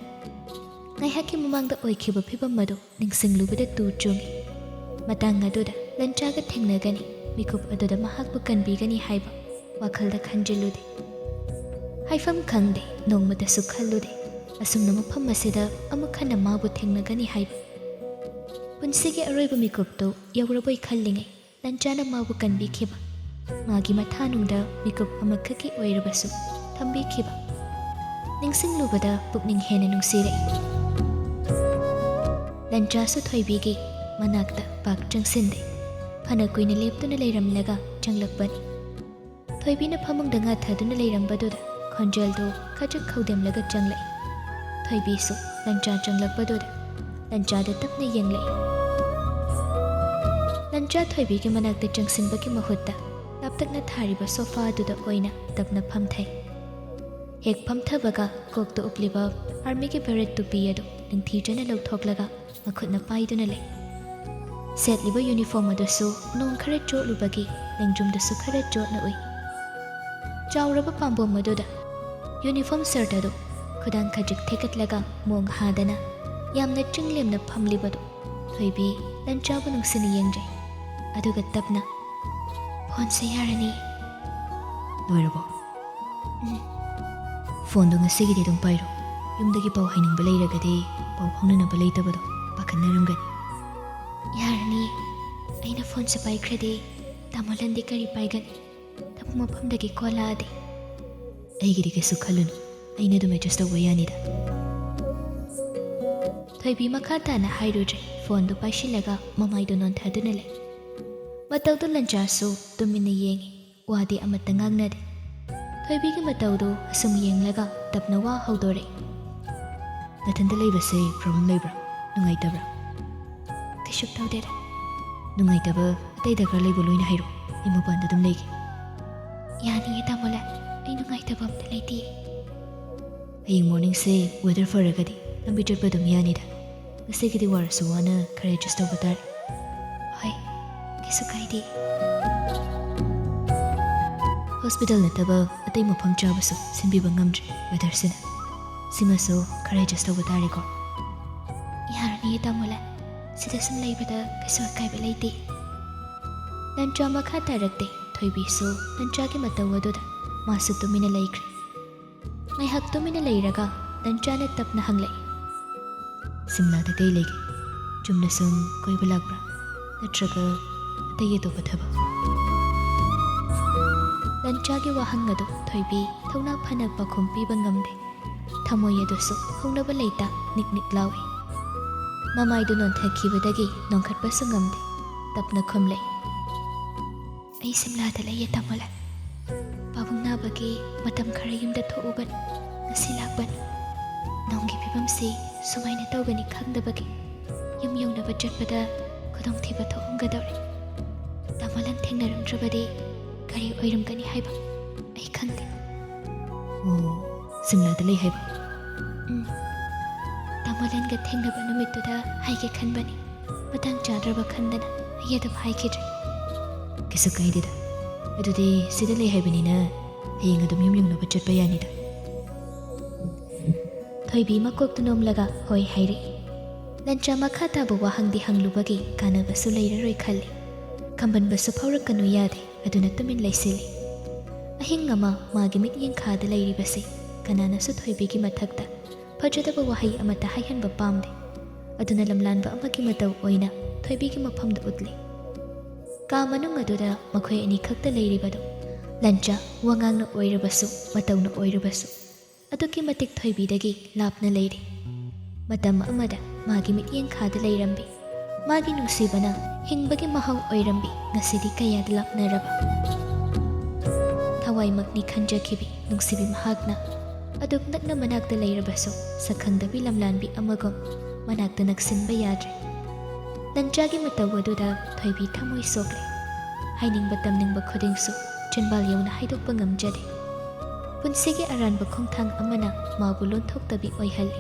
ꯉꯥꯏꯍꯥꯛꯀꯤ ꯃꯃꯥꯡꯗ ꯑꯣꯏꯈꯤꯕ ꯐꯤꯚꯝ ꯑꯗꯨ ꯅꯤꯡꯁꯤꯡꯂꯨꯕꯗ ꯇꯨ ꯆꯨꯡꯏ꯫ ꯃꯇꯥꯡ ꯑꯗꯨꯗ ꯂꯟꯆꯥꯒ ꯊꯦꯡꯅꯒꯅꯤ, ꯃꯤꯀꯨꯞ ꯑꯗꯨꯗ ꯃꯍꯥꯛꯄꯨ ꯀꯟꯕꯤꯒꯅꯤ ꯍꯥꯏꯕ ꯋꯥꯈꯜꯗ ꯈꯟꯖꯤꯜꯂꯨꯗꯦ꯫ ꯍꯥꯏꯐꯝ ꯈꯪꯗꯦ, ꯅꯣꯡꯃꯇꯁꯨ ꯈꯜꯂꯨꯗꯦ ꯑꯁꯨꯝꯅ ꯃꯐꯝ ꯑꯁꯤꯗ ꯑꯃꯨꯛ ꯍꯟꯅ ꯃꯥꯕꯨ ꯊꯦꯡꯅꯒꯅꯤ ꯍꯥꯏꯕ꯫ ꯄꯨꯟꯁꯤꯒꯤ ꯑꯔꯣꯏꯕ ꯃꯤꯀꯨꯞꯇꯨ ꯌꯧꯔꯕꯣꯏ ꯈꯜꯂꯤꯉꯩ ꯂꯟꯆꯥꯅ ꯃꯥꯕꯨ ꯀꯟꯕꯤꯈꯤꯕ, ꯃꯥꯒꯤ ꯃꯊꯥꯅꯨꯡꯗ ꯃꯤꯀꯨꯞ ꯑꯃꯈꯛꯀꯤ ꯑꯣꯏꯔꯕꯁꯨ ꯊꯝꯕꯤꯈꯤꯕ ꯅꯤꯡꯁꯤꯡꯂꯨꯕꯗ ꯄꯨꯛꯅꯤꯡ ꯍꯦꯟꯅ ꯅꯨꯡꯁꯤꯔꯛꯏ꯫ ꯂꯟꯆꯥꯁꯨ ꯊꯣꯏꯕꯤꯒꯤ ꯃꯅꯥꯛꯇ ꯄꯥꯛ ꯆꯪꯁꯤꯟꯗꯦ꯫ ꯐꯅ ꯀꯨꯏꯅ ꯂꯦꯞꯇꯨꯅ ꯂꯩꯔꯝꯂꯒ ꯆꯪꯂꯛꯄꯅꯤ꯫ ꯊꯣꯏꯕꯤꯅ ꯐꯃꯨꯡꯗ ꯉꯥꯊꯗꯨꯅ ꯂꯩꯔꯝꯕꯗꯨꯗ ꯈꯣꯟꯖꯦꯜꯗꯨ ꯈꯖꯤꯛ ꯈꯧꯗꯦꯝꯂꯒ ꯆꯪꯂꯛꯏ꯫ ꯊꯣꯏꯕꯤꯁꯨ ꯂꯟꯆꯥ ꯆꯪꯂꯛꯄꯗꯨꯗ ꯂꯟꯆꯥꯗ ꯇꯞꯅ ꯌꯦꯡꯂꯛꯏ꯫ ꯂꯟꯆꯥ ꯊꯣꯏꯕꯤꯒꯤ ꯃꯅꯥꯛꯇ ꯆꯪꯁꯤꯟꯕꯒꯤ ꯃꯍꯨꯠꯇ ꯂꯥꯞꯇꯛꯅ ꯊꯥꯔꯤꯕ ꯁꯣꯐꯥꯗꯨꯗ ꯑꯣꯏꯅ ꯇꯞꯅ ꯐꯝꯊꯩ꯫ ꯍꯦꯛ ꯐꯝꯊꯕꯒ ꯀꯣꯛꯇ ꯎꯞꯂꯤꯕ ꯑꯥꯔꯃꯤꯒꯤ ꯕꯦꯔꯦꯠ ꯇꯨꯄꯤ ꯑꯗꯨ ꯅꯤꯡꯊꯤꯖꯅ ꯂꯧꯊꯣꯛꯂꯒ ꯃꯈꯨꯠꯅ ꯄꯥꯏꯗꯨꯅ ꯂꯩ꯫ ꯁꯦꯠꯂꯤꯕ ꯌꯨꯅꯤꯐꯣꯔꯝ ꯑꯗꯨꯁꯨ ꯅꯣꯡ ꯈꯔ ꯆꯣꯠꯂꯨꯕꯒꯤ ꯂꯦꯡꯖꯨꯝꯗꯨꯁꯨ ꯈꯔ ꯆꯣꯠꯅ ꯎꯏ꯫ ꯆꯥꯎꯔꯕ ꯄꯥꯝꯕꯣꯝ ꯑꯗꯨꯗ ꯌꯨꯅꯤꯐꯣꯔꯝ ꯁꯔꯠ ꯑꯗꯨ ꯈꯨꯗꯥꯡ ꯈꯖꯤꯛ ꯊꯦꯛꯀꯠꯂꯒ ꯃꯣꯡ ꯍꯥꯗꯅ ꯌꯥꯝꯅ ꯆꯤꯡꯂꯦꯝꯅ ꯐꯝꯂꯤꯕꯗꯨ ꯊꯣꯏꯕꯤ ꯂꯟꯆꯥꯕꯨ ꯅꯨꯡꯁꯤꯅ ꯌꯦꯡꯗ꯭ꯔꯦ꯫ ꯑꯗꯨꯒ ꯇꯞꯅ, "ꯐꯣꯟꯁꯦ ꯌꯥꯔꯅꯤ꯫" "ꯂꯣꯏꯔꯕꯣ?" "ꯎꯝ꯫ ꯐꯣꯟꯗꯣ ꯉꯁꯤꯒꯤꯗꯤ ꯑꯗꯨꯝ ꯄꯥꯏꯔꯣ꯫ ꯌꯨꯝꯗꯒꯤ ꯄꯥꯎ ꯍꯥꯏꯅꯤꯡꯕ ꯂꯩꯔꯒꯗꯤ ꯄꯥꯎ ꯐꯥꯎꯅꯅꯕ ꯂꯩꯇꯕꯗꯣ ꯄꯥꯈꯠꯅꯔꯝꯒꯅꯤ꯫" "ꯌꯥꯔꯅꯤ꯫ ꯑꯩꯅ ꯐꯣꯟꯁꯦ ꯄꯥꯏꯈ꯭ꯔꯗꯤ ꯇꯥꯃꯣ ꯂꯟꯗꯤ ꯀꯔꯤ ꯄꯥꯏꯒꯅꯤ? ꯊꯕꯛ ꯃꯐꯝꯗꯒꯤ ꯀꯣꯜ ꯂꯥꯛꯑꯗꯤ?" "ꯑꯩꯒꯤꯗꯤ ꯀꯩꯁꯨ ꯈꯜꯂꯨꯅꯨ, ꯑꯩꯅ ꯑꯗꯨꯝ ꯑꯦꯗꯖꯁ ꯇꯧꯕ ꯌꯥꯅꯤꯗ꯫" ꯊꯣꯏꯕꯤ ꯃꯈꯥ ꯇꯥꯅ ꯍꯥꯏꯔꯨꯗ꯭ꯔꯦ꯫ ꯐꯣꯟꯗꯨ ꯄꯥꯏꯁꯤꯜꯂꯒ ꯃꯃꯥꯏꯗꯨ ꯅꯣꯟꯊꯗꯨꯅ ꯂꯩ꯫ ꯃꯇꯧꯗꯨ ꯂꯟꯆꯥꯁꯨ ꯇꯨꯃꯤꯟꯅ ꯌꯦꯡꯉꯤ, ꯋꯥꯗꯤ ꯑꯃꯠꯇ ꯉꯥꯡꯅꯗꯦ꯫ ꯊꯣꯏꯕꯤꯒꯤ ꯃꯇꯧꯗꯨ ꯑꯁꯨꯝ ꯌꯦꯡꯂꯒ ꯇꯞꯅ ꯋꯥ ꯍꯧꯗꯣꯔꯛꯏ꯫ "ꯅꯊꯟꯇ ꯂꯩꯕꯁꯦ ꯄ꯭ꯔꯣꯕ꯭ꯂꯦꯝ ꯂꯩꯕ꯭ꯔꯥ? ꯅꯨꯡꯉꯥꯏꯇꯕ꯭ꯔꯥ?" "ꯀꯩꯁꯨ ꯇꯧꯗꯦꯗ꯫" "ꯅꯨꯡꯉꯥꯏꯇꯕ ꯑꯇꯩ ꯗꯔꯀꯥꯔ ꯂꯩꯕ ꯂꯣꯏꯅ ꯍꯥꯏꯔꯣ, ꯑꯩ ꯃꯄꯥꯟꯗ ꯑꯗꯨꯝ ꯂꯩꯒꯦ꯫" "ꯌꯥꯅꯤꯌꯦ ꯇꯥꯃꯣ ꯂꯟ, ꯑꯩ ꯅꯨꯡꯉꯥꯏꯇꯕ ꯑꯝꯇ ꯂꯩꯇꯤꯌꯦ꯫" "ꯍꯌꯦꯡ ꯃꯣꯔꯅꯤꯡꯁꯦ ꯋꯦꯗꯔ ꯐꯔꯒꯗꯤ ꯂꯝꯕꯤ ꯆꯠꯄ ꯑꯗꯨꯝ ꯌꯥꯅꯤꯗ꯫ ꯉꯁꯤꯒꯤꯗꯤ ꯋꯥꯔꯁꯨ ꯋꯥꯅ ꯈꯔ ꯑꯦꯗꯖꯁ ꯇꯧꯕ ꯇꯥꯔꯦ꯫" "ꯍꯣꯏ, ꯀꯩꯁꯨ ꯀꯥꯏꯗꯦ꯫" "ꯍꯣꯁꯄꯤꯇꯥꯜ ꯅꯠꯇꯕ ꯑꯇꯩ ꯃꯐꯝ ꯆꯥꯕꯁꯨ ꯁꯤꯟꯕꯤꯕ ꯉꯝꯗ꯭ꯔꯦ ꯋꯦꯗꯔꯁꯤꯅ꯫ ꯁꯤꯃꯁꯨ ꯈꯔ ꯑꯦꯗꯖꯁ ꯇꯧꯕ ꯇꯥꯔꯦꯀꯣ꯫" "ꯌꯥꯔꯅꯤꯌꯦ ꯇꯥꯃꯣ ꯂꯟ, ꯁꯤꯗ ꯁꯨꯝ ꯂꯩꯕꯗ ꯀꯩꯁꯨ ꯑꯀꯥꯏꯕ ꯂꯩꯇꯦ꯫" ꯂꯟꯆꯥ ꯃꯈꯥ ꯇꯥꯔꯛꯇꯦ꯫ ꯊꯣꯏꯕꯤꯁꯨ ꯂꯟꯆꯥꯒꯤ ꯃꯇꯧ ꯑꯗꯨꯗ ꯃꯥꯁꯨ ꯇꯨꯃꯤꯟꯅ ꯂꯩꯈ꯭ꯔꯦ꯫ ꯉꯥꯏꯍꯥꯛ ꯇꯨꯃꯤꯟꯅ ꯂꯩꯔꯒ ꯂꯟꯆꯥꯅ ꯇꯞꯅ ꯍꯪꯂꯛꯏ꯫ "ꯁꯤꯝꯂꯥꯗ ꯀꯩ ꯂꯩꯒꯦ? ꯆꯨꯝꯅ ꯁꯨꯝ ꯀꯣꯏꯕ ꯂꯥꯛꯄ꯭ꯔꯥ? ꯅꯠꯇ꯭ꯔꯒ ꯑꯇꯩ ꯑꯇꯣꯞꯄ ꯊꯕꯛ?" ꯂꯟꯆꯥꯒꯤ ꯋꯥꯍꯪ ꯑꯗꯨ ꯊꯣꯏꯕꯤ ꯊꯧꯅꯥ ꯐꯅ ꯄꯥꯎꯈꯨꯝ ꯄꯤꯕ ꯉꯝꯗꯦ꯫ ꯊꯃꯣꯏ ꯑꯗꯨꯁꯨ ꯍꯧꯅꯕ ꯂꯩꯇ ꯅꯤꯛ ꯅꯤꯛ ꯂꯥꯎꯏ꯫ ꯃꯃꯥꯏꯗꯨ ꯅꯣꯟꯊꯈꯤꯕꯗꯒꯤ ꯅꯣꯡꯈꯠꯄꯁꯨ ꯉꯝꯗꯦ꯫ ꯇꯞꯅ ꯈꯨꯝꯂꯦ꯫ "ꯑꯩ ꯁꯤꯝꯂꯥꯗ ꯂꯩꯌꯦ ꯇꯥꯃꯣ ꯂꯟ꯫ ꯄꯥꯕꯨꯡ ꯅꯥꯕꯒꯤ ꯃꯇꯝ ꯈꯔ ꯌꯨꯝꯗ ꯊꯣꯛꯎꯕꯅꯤ꯫ ꯉꯁꯤ ꯂꯥꯛꯄꯅꯤ꯫ ꯅꯣꯡꯒꯤ ꯐꯤꯕꯝꯁꯤ ꯁꯨꯃꯥꯏꯅ ꯇꯧꯒꯅꯤ ꯈꯪꯗꯕꯒꯤ ꯌꯨꯝ ꯌꯧꯅꯕ ꯆꯠꯄꯗ ꯈꯨꯗꯣꯡꯊꯤꯕ ꯊꯣꯛꯑꯝꯒꯗꯧꯔꯦ꯫ ꯇꯥꯃꯣ ꯂꯟ ꯊꯦꯡꯅꯔꯝꯗ꯭ꯔꯕꯗꯤ ꯀꯔꯤ ꯑꯣꯏꯔꯝꯒꯅꯤ ꯍꯥꯏꯕ ꯑꯩ ꯈꯪꯗꯦ꯫" "ꯑꯣ, ꯁꯤꯝꯂꯥꯗ ꯂꯩ ꯍꯥꯏꯕ?" "ꯎꯝ꯫ ꯇꯥꯃꯣ ꯂꯟꯒ ꯊꯦꯡꯅꯕ ꯅꯨꯃꯤꯠꯇꯨꯗ ꯍꯥꯏꯒꯦ ꯈꯟꯕꯅꯤ꯫ ꯃꯇꯥꯡ ꯆꯥꯗ꯭ꯔꯕ ꯈꯟꯗꯅ ꯑꯩ ꯑꯗꯨꯝ ꯍꯥꯏꯈꯤꯗ꯭ꯔꯦ꯫" "ꯀꯩꯁꯨ ꯀꯥꯏꯗꯦꯗ꯫ ꯑꯗꯨꯗꯤ ꯁꯤꯗ ꯂꯩ ꯍꯥꯏꯕꯅꯤꯅ ꯍꯌꯦꯡ ꯑꯗꯨꯝ ꯌꯨꯝ ꯌꯧꯅꯕ ꯆꯠꯄ ꯌꯥꯅꯤꯗ꯫" ꯊꯣꯏꯕꯤ ꯃꯀꯣꯛꯇꯨ ꯅꯣꯝꯂꯒ ꯍꯣꯏ ꯍꯥꯏꯔꯛꯏ꯫ ꯂꯟꯆꯥ ꯃꯈꯥ ꯇꯥꯕ ꯋꯥꯍꯪꯗꯤ ꯍꯪꯂꯨꯕꯒꯤ ꯀꯥꯟꯅꯕꯁꯨ ꯂꯩꯔꯔꯣꯏ ꯈꯜꯂꯤ꯫ ꯈꯝꯕꯟꯕꯁꯨ ꯐꯥꯎꯔꯛꯀꯅꯨ ꯌꯥꯗꯦ, ꯑꯗꯨꯅ ꯇꯨꯃꯤꯟ ꯂꯩꯁꯤꯜꯂꯤ꯫ ꯑꯍꯤꯡ ꯑꯃ ꯃꯥꯒꯤ ꯃꯤꯠꯌꯦꯡ ꯈꯥꯗ ꯂꯩꯔꯤꯕꯁꯤ ꯀꯅꯥꯅꯁꯨ ꯊꯣꯏꯕꯤꯒꯤ ꯃꯊꯛꯇ ꯐꯖꯗꯕ ꯋꯥꯍꯩ ꯑꯃꯠꯇ ꯍꯥꯏꯍꯟꯕ ꯄꯥꯝꯗꯦ꯫ ꯑꯗꯨꯅ ꯂꯝꯂꯥꯟꯕ ꯑꯃꯒꯤ ꯃꯇꯧ ꯑꯣꯏꯅ ꯊꯣꯏꯕꯤꯒꯤ ꯃꯐꯝꯗ ꯎꯠꯂꯤ꯫ ꯀꯥ ꯃꯅꯨꯡ ꯑꯗꯨꯗ ꯃꯈꯣꯏ ꯑꯅꯤ ꯈꯛꯇ ꯂꯩꯔꯤꯕꯗꯨ ꯂꯟꯆꯥ ꯋꯥꯉꯥꯡꯅ ꯑꯣꯏꯔꯕꯁꯨ ꯃꯇꯧꯅ ꯑꯣꯏꯔꯕꯁꯨ ꯑꯗꯨꯛꯀꯤ ꯃꯇꯤꯛ ꯊꯣꯏꯕꯤꯗꯒꯤ ꯂꯥꯞꯅ ꯂꯩꯔꯤ꯫ ꯃꯇꯝ ꯑꯃꯗ ꯃꯥꯒꯤ ꯃꯤꯠꯌꯦꯡ ꯈꯥꯗ ꯂꯩꯔꯝꯕꯤ, ꯃꯥꯒꯤ ꯅꯨꯡꯁꯤꯕꯅ ꯍꯤꯡꯕꯒꯤ ꯃꯍꯥꯎ ꯑꯣꯏꯔꯝꯕꯤ ꯉꯁꯤꯗꯤ ꯀꯌꯥꯗ ꯂꯥꯞꯅꯔꯕ꯫ ꯊꯋꯥꯏꯃꯛꯅꯤ ꯈꯟꯖꯈꯤꯕꯤ ꯅꯨꯡꯁꯤꯕꯤ ꯃꯍꯥꯛꯅ ꯑꯗꯨꯛ ꯅꯛꯅ ꯃꯅꯥꯛꯇ ꯂꯩꯔꯕꯁꯨ ꯁꯛꯈꯪꯗꯕꯤ ꯂꯝꯂꯥꯟꯕꯤ ꯑꯃꯒꯨꯝ ꯃꯅꯥꯛꯇ ꯅꯛꯁꯤꯟꯕ ꯌꯥꯗ꯭ꯔꯦ꯫ ꯂꯟꯆꯥꯒꯤ ꯃꯇꯧ ꯑꯗꯨꯗ ꯊꯣꯏꯕꯤ ꯊꯃꯣꯏ ꯁꯣꯛꯂꯦ꯫ ꯍꯥꯏꯅꯤꯡꯕ ꯇꯝꯅꯤꯡꯕ ꯈꯨꯗꯤꯡꯁꯨ ꯆꯤꯟꯕꯥꯜ ꯌꯧꯅ ꯍꯥꯏꯗꯣꯛꯄ ꯉꯝꯖꯗꯦ꯫ ꯄꯨꯟꯁꯤꯒꯤ ꯑꯔꯥꯟꯕ ꯈꯣꯡꯊꯥꯡ ꯑꯃꯅ ꯃꯥꯕꯨ ꯂꯣꯟꯊꯣꯛꯇꯕꯤ ꯑꯣꯏꯍꯜꯂꯤ꯫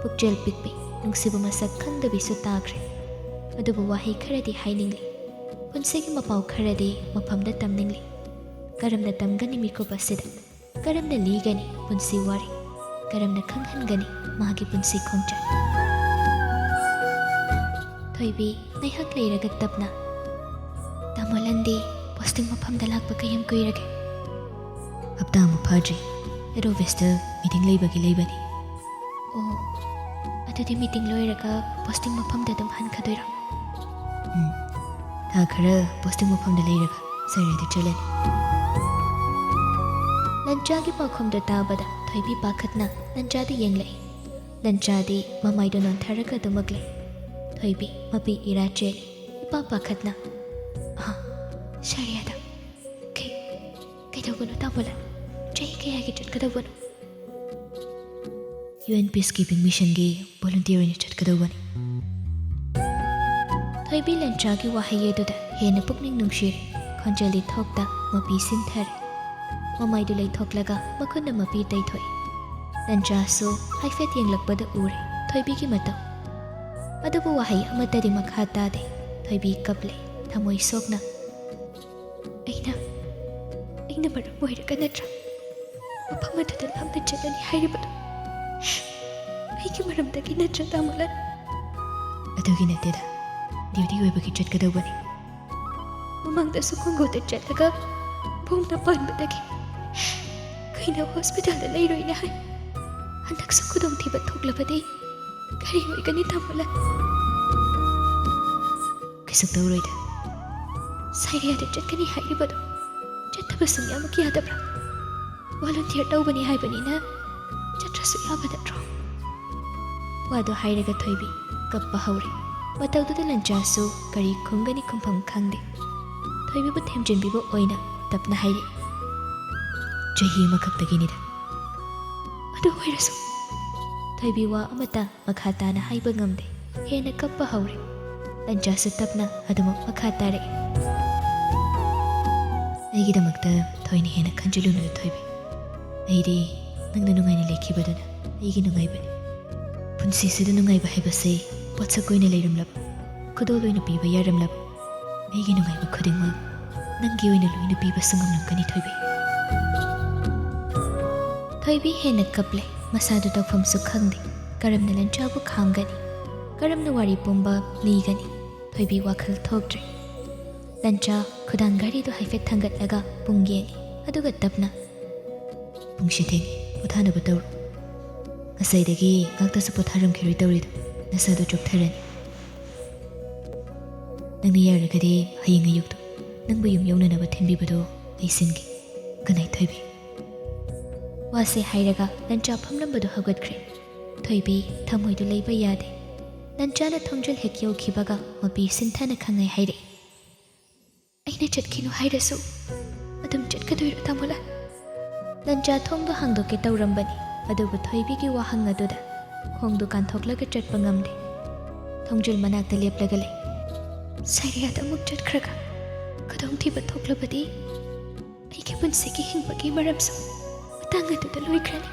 ꯄꯨꯛꯆꯦꯜ ꯄꯤꯛꯄꯤ ꯅꯨꯡꯁꯤꯕ ꯃꯁꯛ ꯈꯪꯗꯕꯤꯁꯨ ꯇꯥꯈ꯭ꯔꯦ꯫ ꯑꯗꯨꯕꯨ ꯋꯥꯍꯩ ꯈꯔꯗꯤ ꯍꯥꯏꯅꯤꯡꯂꯤ꯫ ꯄꯨꯟꯁꯤꯒꯤ ꯃꯄꯥꯎ ꯈꯔꯗꯤ ꯃꯐꯝꯗ ꯇꯝꯅꯤꯡꯂꯤ꯫ ꯀꯔꯝꯅ ꯇꯝꯒꯅꯤ ꯃꯤꯀꯨꯞ ꯑꯁꯤꯗ? ꯀꯔꯝꯅ ꯂꯤꯒꯅꯤ ꯄꯨꯟꯁꯤ ꯋꯥꯔꯤ? ꯀꯔꯝꯅ ꯈꯪꯍꯟꯒꯅꯤ ꯃꯥꯒꯤ ꯄꯨꯟꯁꯤ ꯈꯣꯡꯆꯠ? ꯊꯣꯏꯕꯤ ꯉꯥꯏꯍꯥꯛ ꯂꯩꯔꯒ ꯇꯞꯅ, "ꯇꯥꯃꯣ ꯂꯟꯗꯤ ꯄꯣꯁꯇꯤꯡ ꯃꯐꯝꯗ ꯂꯥꯛꯄ ꯀꯌꯥꯝ ꯀꯨꯏꯔꯒꯦ?" "ꯍꯞꯇꯥ ꯑꯃ ꯐꯥꯗ꯭ꯔꯤ꯫ ꯍꯦꯗ ꯑꯣꯐꯤꯁꯇ ꯃꯤꯇꯤꯡ ꯂꯩꯕꯒꯤ ꯂꯩꯕꯅꯤ꯫" "ꯑꯣ, ꯑꯗꯨꯗꯤ ꯃꯤꯇꯤꯡ ꯂꯣꯏꯔꯒ ꯄꯣꯁꯇꯤꯡ ꯃꯐꯝꯗ ꯑꯗꯨꯝ ꯍꯟꯈꯗꯣꯏꯔꯣ?" "ꯎꯝ, ꯊꯥ ꯈꯔ ꯄꯣꯁꯇꯤꯡ ꯃꯐꯝꯗ ꯂꯩꯔꯒ ꯁꯔꯤꯌꯥꯗ ꯆꯠꯂꯅꯤ꯫" ꯂꯟꯆꯥꯒꯤ ꯄꯥꯎꯈꯨꯝꯗꯨ ꯇꯥꯕꯗ ꯊꯣꯏꯕꯤ ꯄꯥꯈꯠꯅ ꯂꯟꯆꯥꯗ ꯌꯦꯡꯂꯛꯏ꯫ ꯂꯟꯆꯥꯗꯤ ꯃꯃꯥꯏꯗꯨ ꯅꯣꯟꯊꯔꯒ ꯑꯗꯨꯃꯛ ꯂꯩ꯫ ꯊꯣꯏꯕꯤ ꯃꯄꯤ ꯏꯔꯥ ꯆꯦꯜꯂꯤ꯫ ꯏꯄꯥ ꯄꯥꯈꯠꯅ, "ꯑꯍ, ꯁꯔꯤꯌꯥꯗ? ꯀꯩ, ꯀꯩꯗꯧꯕꯅꯣ ꯇꯥꯃꯣ ꯂꯟ? ꯆꯍꯤ ꯀꯌꯥꯒꯤ ꯆꯠꯀꯗꯧꯕꯅꯣ?" "ꯌꯨ ꯑꯦꯟ ꯄꯤꯁꯀꯤꯄꯤꯡ ꯃꯤꯁꯟꯒꯤ ꯚꯣꯂꯨꯟꯇꯤꯌꯔ ꯑꯣꯏꯅ ꯆꯠꯀꯗꯧꯕꯅꯤ꯫" ꯊꯣꯏꯕꯤ ꯂꯟꯆꯥꯒꯤ ꯋꯥꯍꯩ ꯑꯗꯨꯗ ꯍꯦꯟꯅ ꯄꯨꯛꯅꯤꯡ ꯅꯨꯡꯁꯤꯔꯦ꯫ ꯈꯣꯟꯖꯦꯜꯗꯤ ꯊꯣꯛꯇ ꯃꯄꯤ ꯁꯤꯟꯊꯔꯦ꯫ ꯃꯃꯥꯏꯗꯨ ꯂꯩꯊꯣꯛꯂꯒ ꯃꯈꯨꯠꯅ ꯃꯄꯤ ꯇꯩꯊꯣꯛꯏ꯫ ꯂꯟꯆꯥꯁꯨ ꯍꯥꯏꯐꯦꯠ ꯌꯦꯡꯂꯛꯄꯗ ꯎꯔꯦ ꯊꯣꯏꯕꯤꯒꯤ ꯃꯇꯧ꯫ ꯑꯗꯨꯕꯨ ꯋꯥꯍꯩ ꯑꯃꯠꯇꯗꯤ ꯃꯈꯥ ꯇꯥꯗꯦ꯫ ꯊꯣꯏꯕꯤ ꯀꯞꯂꯦ, ꯊꯃꯣꯏ ꯁꯣꯛꯅ꯫ "ꯑꯩꯅ, ꯑꯩꯅ ꯃꯔꯝ ꯑꯣꯏꯔꯒ ꯅꯠꯇ꯭ꯔꯥ ꯃꯐꯝ ꯑꯗꯨꯗ ꯂꯥꯞꯅ ꯆꯠꯂꯅꯤ ꯍꯥꯏꯔꯤꯕꯗꯣ? ꯑꯩꯒꯤ ꯃꯔꯝꯗꯒꯤ ꯅꯠꯇ꯭ꯔꯥ, ꯇꯥꯃꯣꯂꯥꯜ? ꯑꯗꯨꯒꯤ ꯅꯠꯇꯦꯗ, ꯗ꯭ꯌꯨꯇꯤ ꯑꯣꯏꯕꯒꯤ ꯆꯠꯀꯗꯧꯕꯅꯤ꯫ ꯃꯃꯥꯡꯗꯁꯨ ꯈꯣꯡꯒꯨꯗ ꯆꯠꯂꯒ ꯕꯣꯝꯅ ꯄꯥꯟꯕꯗꯒꯤ ꯀꯨꯏꯅ ꯍꯣꯁꯄꯤꯇꯥꯜꯗ ꯂꯩꯔꯣꯏꯅ ꯍꯥꯏ꯫ ꯍꯟꯗꯛꯁꯨ ꯈꯨꯗꯣꯡꯊꯤꯕ ꯊꯣꯛꯂꯕꯗꯤ ꯀꯔꯤ ꯑꯣꯏꯒꯅꯤ, ꯇꯥꯃꯣꯂꯥꯜ? ꯀꯩꯁꯨ ꯇꯧꯔꯣꯏꯗ꯫ ꯁꯥꯏꯔꯤꯌꯥꯗ ꯆꯠꯀꯅꯤ ꯍꯥꯏꯔꯤꯕꯗꯣ ꯆꯠꯇꯕ ꯁꯨꯡꯌꯥꯃꯛ ꯌꯥꯗꯕ꯭ꯔꯥ? ꯚꯣꯂꯨꯟꯇꯤꯌꯔ ꯇꯧꯕꯅꯤ ꯍꯥꯏꯕꯅꯤꯅ ꯆꯠꯇ꯭ꯔꯁꯨ ꯌꯥꯕ ꯅꯠꯇ꯭ꯔꯣ? ꯋꯥꯗꯣ ꯍꯥꯏꯔꯒ ꯊꯣꯏꯕꯤ ꯀꯞꯄ ꯍꯧꯔꯦ꯫ ꯃꯇꯧꯗꯨꯗ ꯂꯟꯆꯥꯁꯨ ꯀꯔꯤ ꯈꯨꯝꯒꯅꯤ, ꯈꯨꯝꯐꯝ ꯈꯪꯗꯦ꯫ ꯊꯣꯏꯕꯤꯕꯨ ꯊꯦꯝꯖꯤꯟꯕꯤꯕ ꯑꯣꯏꯅ ꯇꯞꯅ ꯍꯥꯏꯔꯛꯏ, "ꯆꯍꯤ ꯑꯃꯈꯛꯇꯒꯤꯅꯤꯗ꯫ ꯑꯗꯨ ꯑꯣꯏꯔꯁꯨ꯫" ꯊꯣꯏꯕꯤ ꯋꯥ ꯑꯃꯇ ꯃꯈꯥ ꯇꯥꯅ ꯍꯥꯏꯕ ꯉꯝꯗꯦ꯫ ꯍꯦꯟꯅ ꯀꯞꯄ ꯍꯧꯔꯦ꯫ ꯂꯟꯆꯥꯁꯨ ꯇꯞꯅ ꯑꯗꯨꯃꯛ ꯃꯈꯥ ꯇꯥꯔꯛꯏ, "ꯑꯩꯒꯤꯗꯃꯛꯇ ꯊꯣꯏꯅ ꯍꯦꯟꯅ ꯈꯟꯖꯤꯜꯂꯨꯅꯨ, ꯊꯣꯏꯕꯤ꯫ ꯑꯩꯗꯤ ꯅꯪꯅ ꯅꯨꯡꯉꯥꯏꯅ ꯂꯩꯈꯤꯕꯗꯨꯅ ꯑꯩꯒꯤ ꯅꯨꯡꯉꯥꯏꯕꯅꯤ꯫ ꯄꯨꯟꯁꯤꯁꯤꯗ ꯅꯨꯡꯉꯥꯏꯕ ꯍꯥꯏꯕꯁꯤ ꯄꯣꯠꯁꯛ ꯑꯣꯏꯅ ꯂꯩꯔꯝꯂꯕ, ꯈꯨꯗꯣꯜ ꯑꯣꯏꯅ ꯄꯤꯕ ꯌꯥꯔꯝꯂꯕ, ꯑꯩꯒꯤ ꯅꯨꯡꯉꯥꯏꯕ ꯈꯨꯗꯤꯡꯃꯛ ꯅꯪꯒꯤ ꯑꯣꯏꯅ ꯂꯣꯏꯅ ꯄꯤꯕꯁꯨ ꯉꯝꯂꯝꯒꯅꯤ, ꯊꯣꯏꯕꯤ꯫" ꯊꯣꯏꯕꯤ ꯍꯦꯟꯅ ꯀꯞꯂꯦ꯫ ꯃꯁꯥꯗꯨ ꯇꯧꯐꯝꯁꯨ ꯈꯪꯗꯦ꯫ ꯀꯔꯝꯅ ꯂꯟꯆꯥꯕꯨ ꯈꯥꯝꯒꯅꯤ? ꯀꯔꯝꯅ ꯋꯥꯔꯤ ꯄꯨꯝꯕ ꯂꯤꯒꯅꯤ? ꯊꯣꯏꯕꯤ ꯋꯥꯈꯜ ꯊꯣꯛꯇ꯭ꯔꯦ꯫ ꯂꯟꯆꯥ ꯈꯨꯗꯥꯡ ꯘꯔꯤꯗꯨ ꯍꯥꯏꯐꯦꯠ ꯊꯥꯡꯒꯠꯂꯒ ꯄꯨꯡ ꯌꯦꯡꯉꯤ, ꯑꯗꯨꯒ ꯇꯞꯅ, "ꯄꯨꯡꯁꯤ ꯊꯦꯡꯉꯤ, ꯄꯣꯊꯥꯅꯕ ꯇꯧꯔꯣ꯫ ꯉꯁꯥꯏꯗꯒꯤ ꯉꯥꯛꯇꯁꯨ ꯄꯣꯊꯥꯔꯝꯈꯤꯔꯣꯏ ꯇꯧꯔꯤꯗꯣ, ꯅꯁꯥꯗꯣ ꯆꯣꯛꯊꯔꯅꯤ꯫ ꯅꯪꯅ ꯌꯥꯔꯒꯗꯤ ꯍꯌꯦꯡ ꯑꯌꯨꯛꯇꯣ ꯅꯪꯕꯨ ꯌꯨꯝ ꯌꯧꯅꯅꯕ ꯊꯤꯟꯕꯤꯕꯗꯣ ꯑꯩ ꯁꯤꯟꯒꯦ꯫ ꯒꯨꯗ ꯅꯥꯏꯠ, ꯊꯣꯏꯕꯤ꯫" ꯋꯥꯁꯦ ꯍꯥꯏꯔꯒ ꯂꯟꯆꯥ ꯐꯝꯂꯝꯕꯗꯨ ꯍꯧꯒꯠꯈ꯭ꯔꯦ꯫ ꯊꯣꯏꯕꯤ ꯊꯃꯣꯏꯗꯨ ꯂꯩꯕ ꯌꯥꯗꯦ꯫ ꯂꯟꯆꯥꯅ ꯊꯣꯡꯖꯤꯜ ꯍꯦꯛ ꯌꯧꯈꯤꯕꯒ ꯃꯄꯤ ꯁꯤꯟꯊꯥꯅ ꯈꯪꯉꯩ ꯍꯥꯏꯔꯛꯏ, "ꯑꯩꯅ ꯆꯠꯈꯤꯅꯨ ꯍꯥꯏꯔꯁꯨ ꯑꯗꯨꯝ ꯆꯠꯀꯗꯣꯏꯔꯣ, ꯇꯥꯃꯣꯂꯥꯜ?" ꯂꯟꯆꯥ ꯊꯣꯡꯗꯣ ꯍꯥꯡꯗꯣꯛꯀꯦ ꯇꯧꯔꯝꯕꯅꯤ, ꯑꯗꯨꯕꯨ ꯊꯣꯏꯕꯤꯒꯤ ꯋꯥꯍꯪ ꯑꯗꯨꯗ ꯈꯣꯡꯗꯨ ꯀꯥꯟꯊꯣꯛꯂꯒ ꯆꯠꯄ ꯉꯝꯗꯦ꯫ ꯊꯣꯡꯖꯤꯜ ꯃꯅꯥꯛꯇ ꯂꯦꯞꯂꯒ ꯂꯩ꯫ ꯁꯥꯏꯔꯤꯌꯥꯗ ꯑꯃꯨꯛ ꯆꯠꯈ꯭ꯔꯒ ꯈꯨꯗꯣꯡꯊꯤꯕ ꯊꯣꯛꯂꯕꯗꯤ ꯑꯩꯒꯤ ꯄꯨꯟꯁꯤꯒꯤ ꯍꯤꯡꯕꯒꯤ ꯃꯔꯝꯁꯨ ꯃꯇꯥꯡ ꯑꯗꯨꯗ ꯂꯣꯏꯈ꯭ꯔꯅꯤ꯫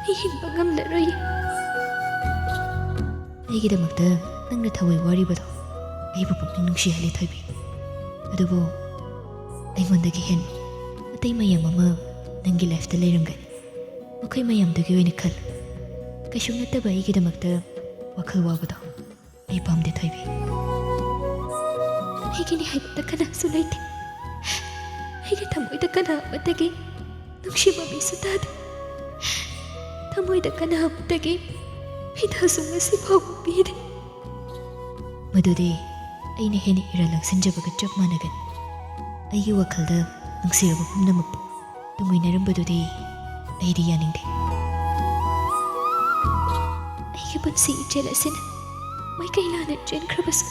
ꯑꯩ ꯍꯤꯡꯕ ꯉꯝꯂꯔꯣꯏ꯫ ꯑꯩꯒꯤꯗꯃꯛꯇ ꯅꯪꯅ ꯊꯋꯥꯏ ꯋꯥꯔꯤꯕꯗꯣ ꯑꯩꯕꯨ ꯄꯨꯛꯅꯤꯡ ꯅꯨꯡꯁꯤꯍꯜꯂꯤ, ꯊꯣꯏꯕꯤ꯫ ꯑꯗꯨꯕꯨ ꯑꯩꯉꯣꯟꯗꯒꯤ ꯍꯦꯟꯅ ꯑꯇꯩ ꯃꯌꯥꯝ ꯑꯃ ꯅꯪꯒꯤ ꯂꯥꯏꯐꯇ ꯂꯩꯔꯝꯒꯅꯤ꯫ ꯃꯈꯣꯏ ꯃꯌꯥꯝꯗꯨꯒꯤ ꯑꯣꯏꯅ ꯈꯜꯂꯨ꯫ ꯀꯩꯁꯨ ꯅꯠꯇꯕ ꯑꯩꯒꯤꯗꯃꯛꯇ ꯋꯥꯈꯜ ꯋꯥꯕꯗꯣ ꯑꯩ ꯄꯥꯝꯗꯦ, ꯊꯣꯏꯕꯤ꯫ ꯑꯩꯒꯤꯅꯤ ꯍꯥꯏꯕꯗ ꯀꯅꯥꯁꯨ ꯂꯩꯇꯦ꯫ ꯑꯩꯒꯤ ꯊꯃꯣꯏꯗ ꯀꯅꯥ ꯑꯃꯠꯇꯒꯤ ꯅꯨꯡꯁꯤꯕ ꯃꯤꯁꯨ ꯇꯥꯗꯦ꯫ ꯊꯃꯣꯏꯗ ꯀꯅꯥ ꯑꯃꯠꯇꯒꯤ ꯍꯤꯗꯥꯛꯁꯨ ꯉꯁꯤ ꯐꯥꯎꯕ ꯄꯤꯗꯦ꯫ ꯃꯗꯨꯗꯤ ꯑꯩꯅ ꯍꯦꯟꯅ ꯏꯔꯥꯜ ꯂꯪꯁꯤꯟꯖꯕꯒ ꯆꯞ ꯃꯥꯟꯅꯒꯅꯤ꯫ ꯑꯩꯒꯤ ꯋꯥꯈꯜꯗ ꯅꯨꯡꯁꯤꯔꯕ ꯄꯨꯝꯅꯃꯛꯄꯨ ꯇꯨꯡꯑꯣꯏꯅꯔꯝꯕꯗꯨꯗꯤ ꯑꯩꯗꯤ ꯌꯥꯅꯤꯡꯗꯦ꯫ ꯑꯩꯒꯤ ꯄꯨꯟꯁꯤ ꯏꯆꯦꯜ ꯑꯁꯤꯅ ꯃꯥꯏꯀꯩ ꯂꯥꯟꯅ ꯆꯦꯟꯈ꯭ꯔꯕꯁꯨ,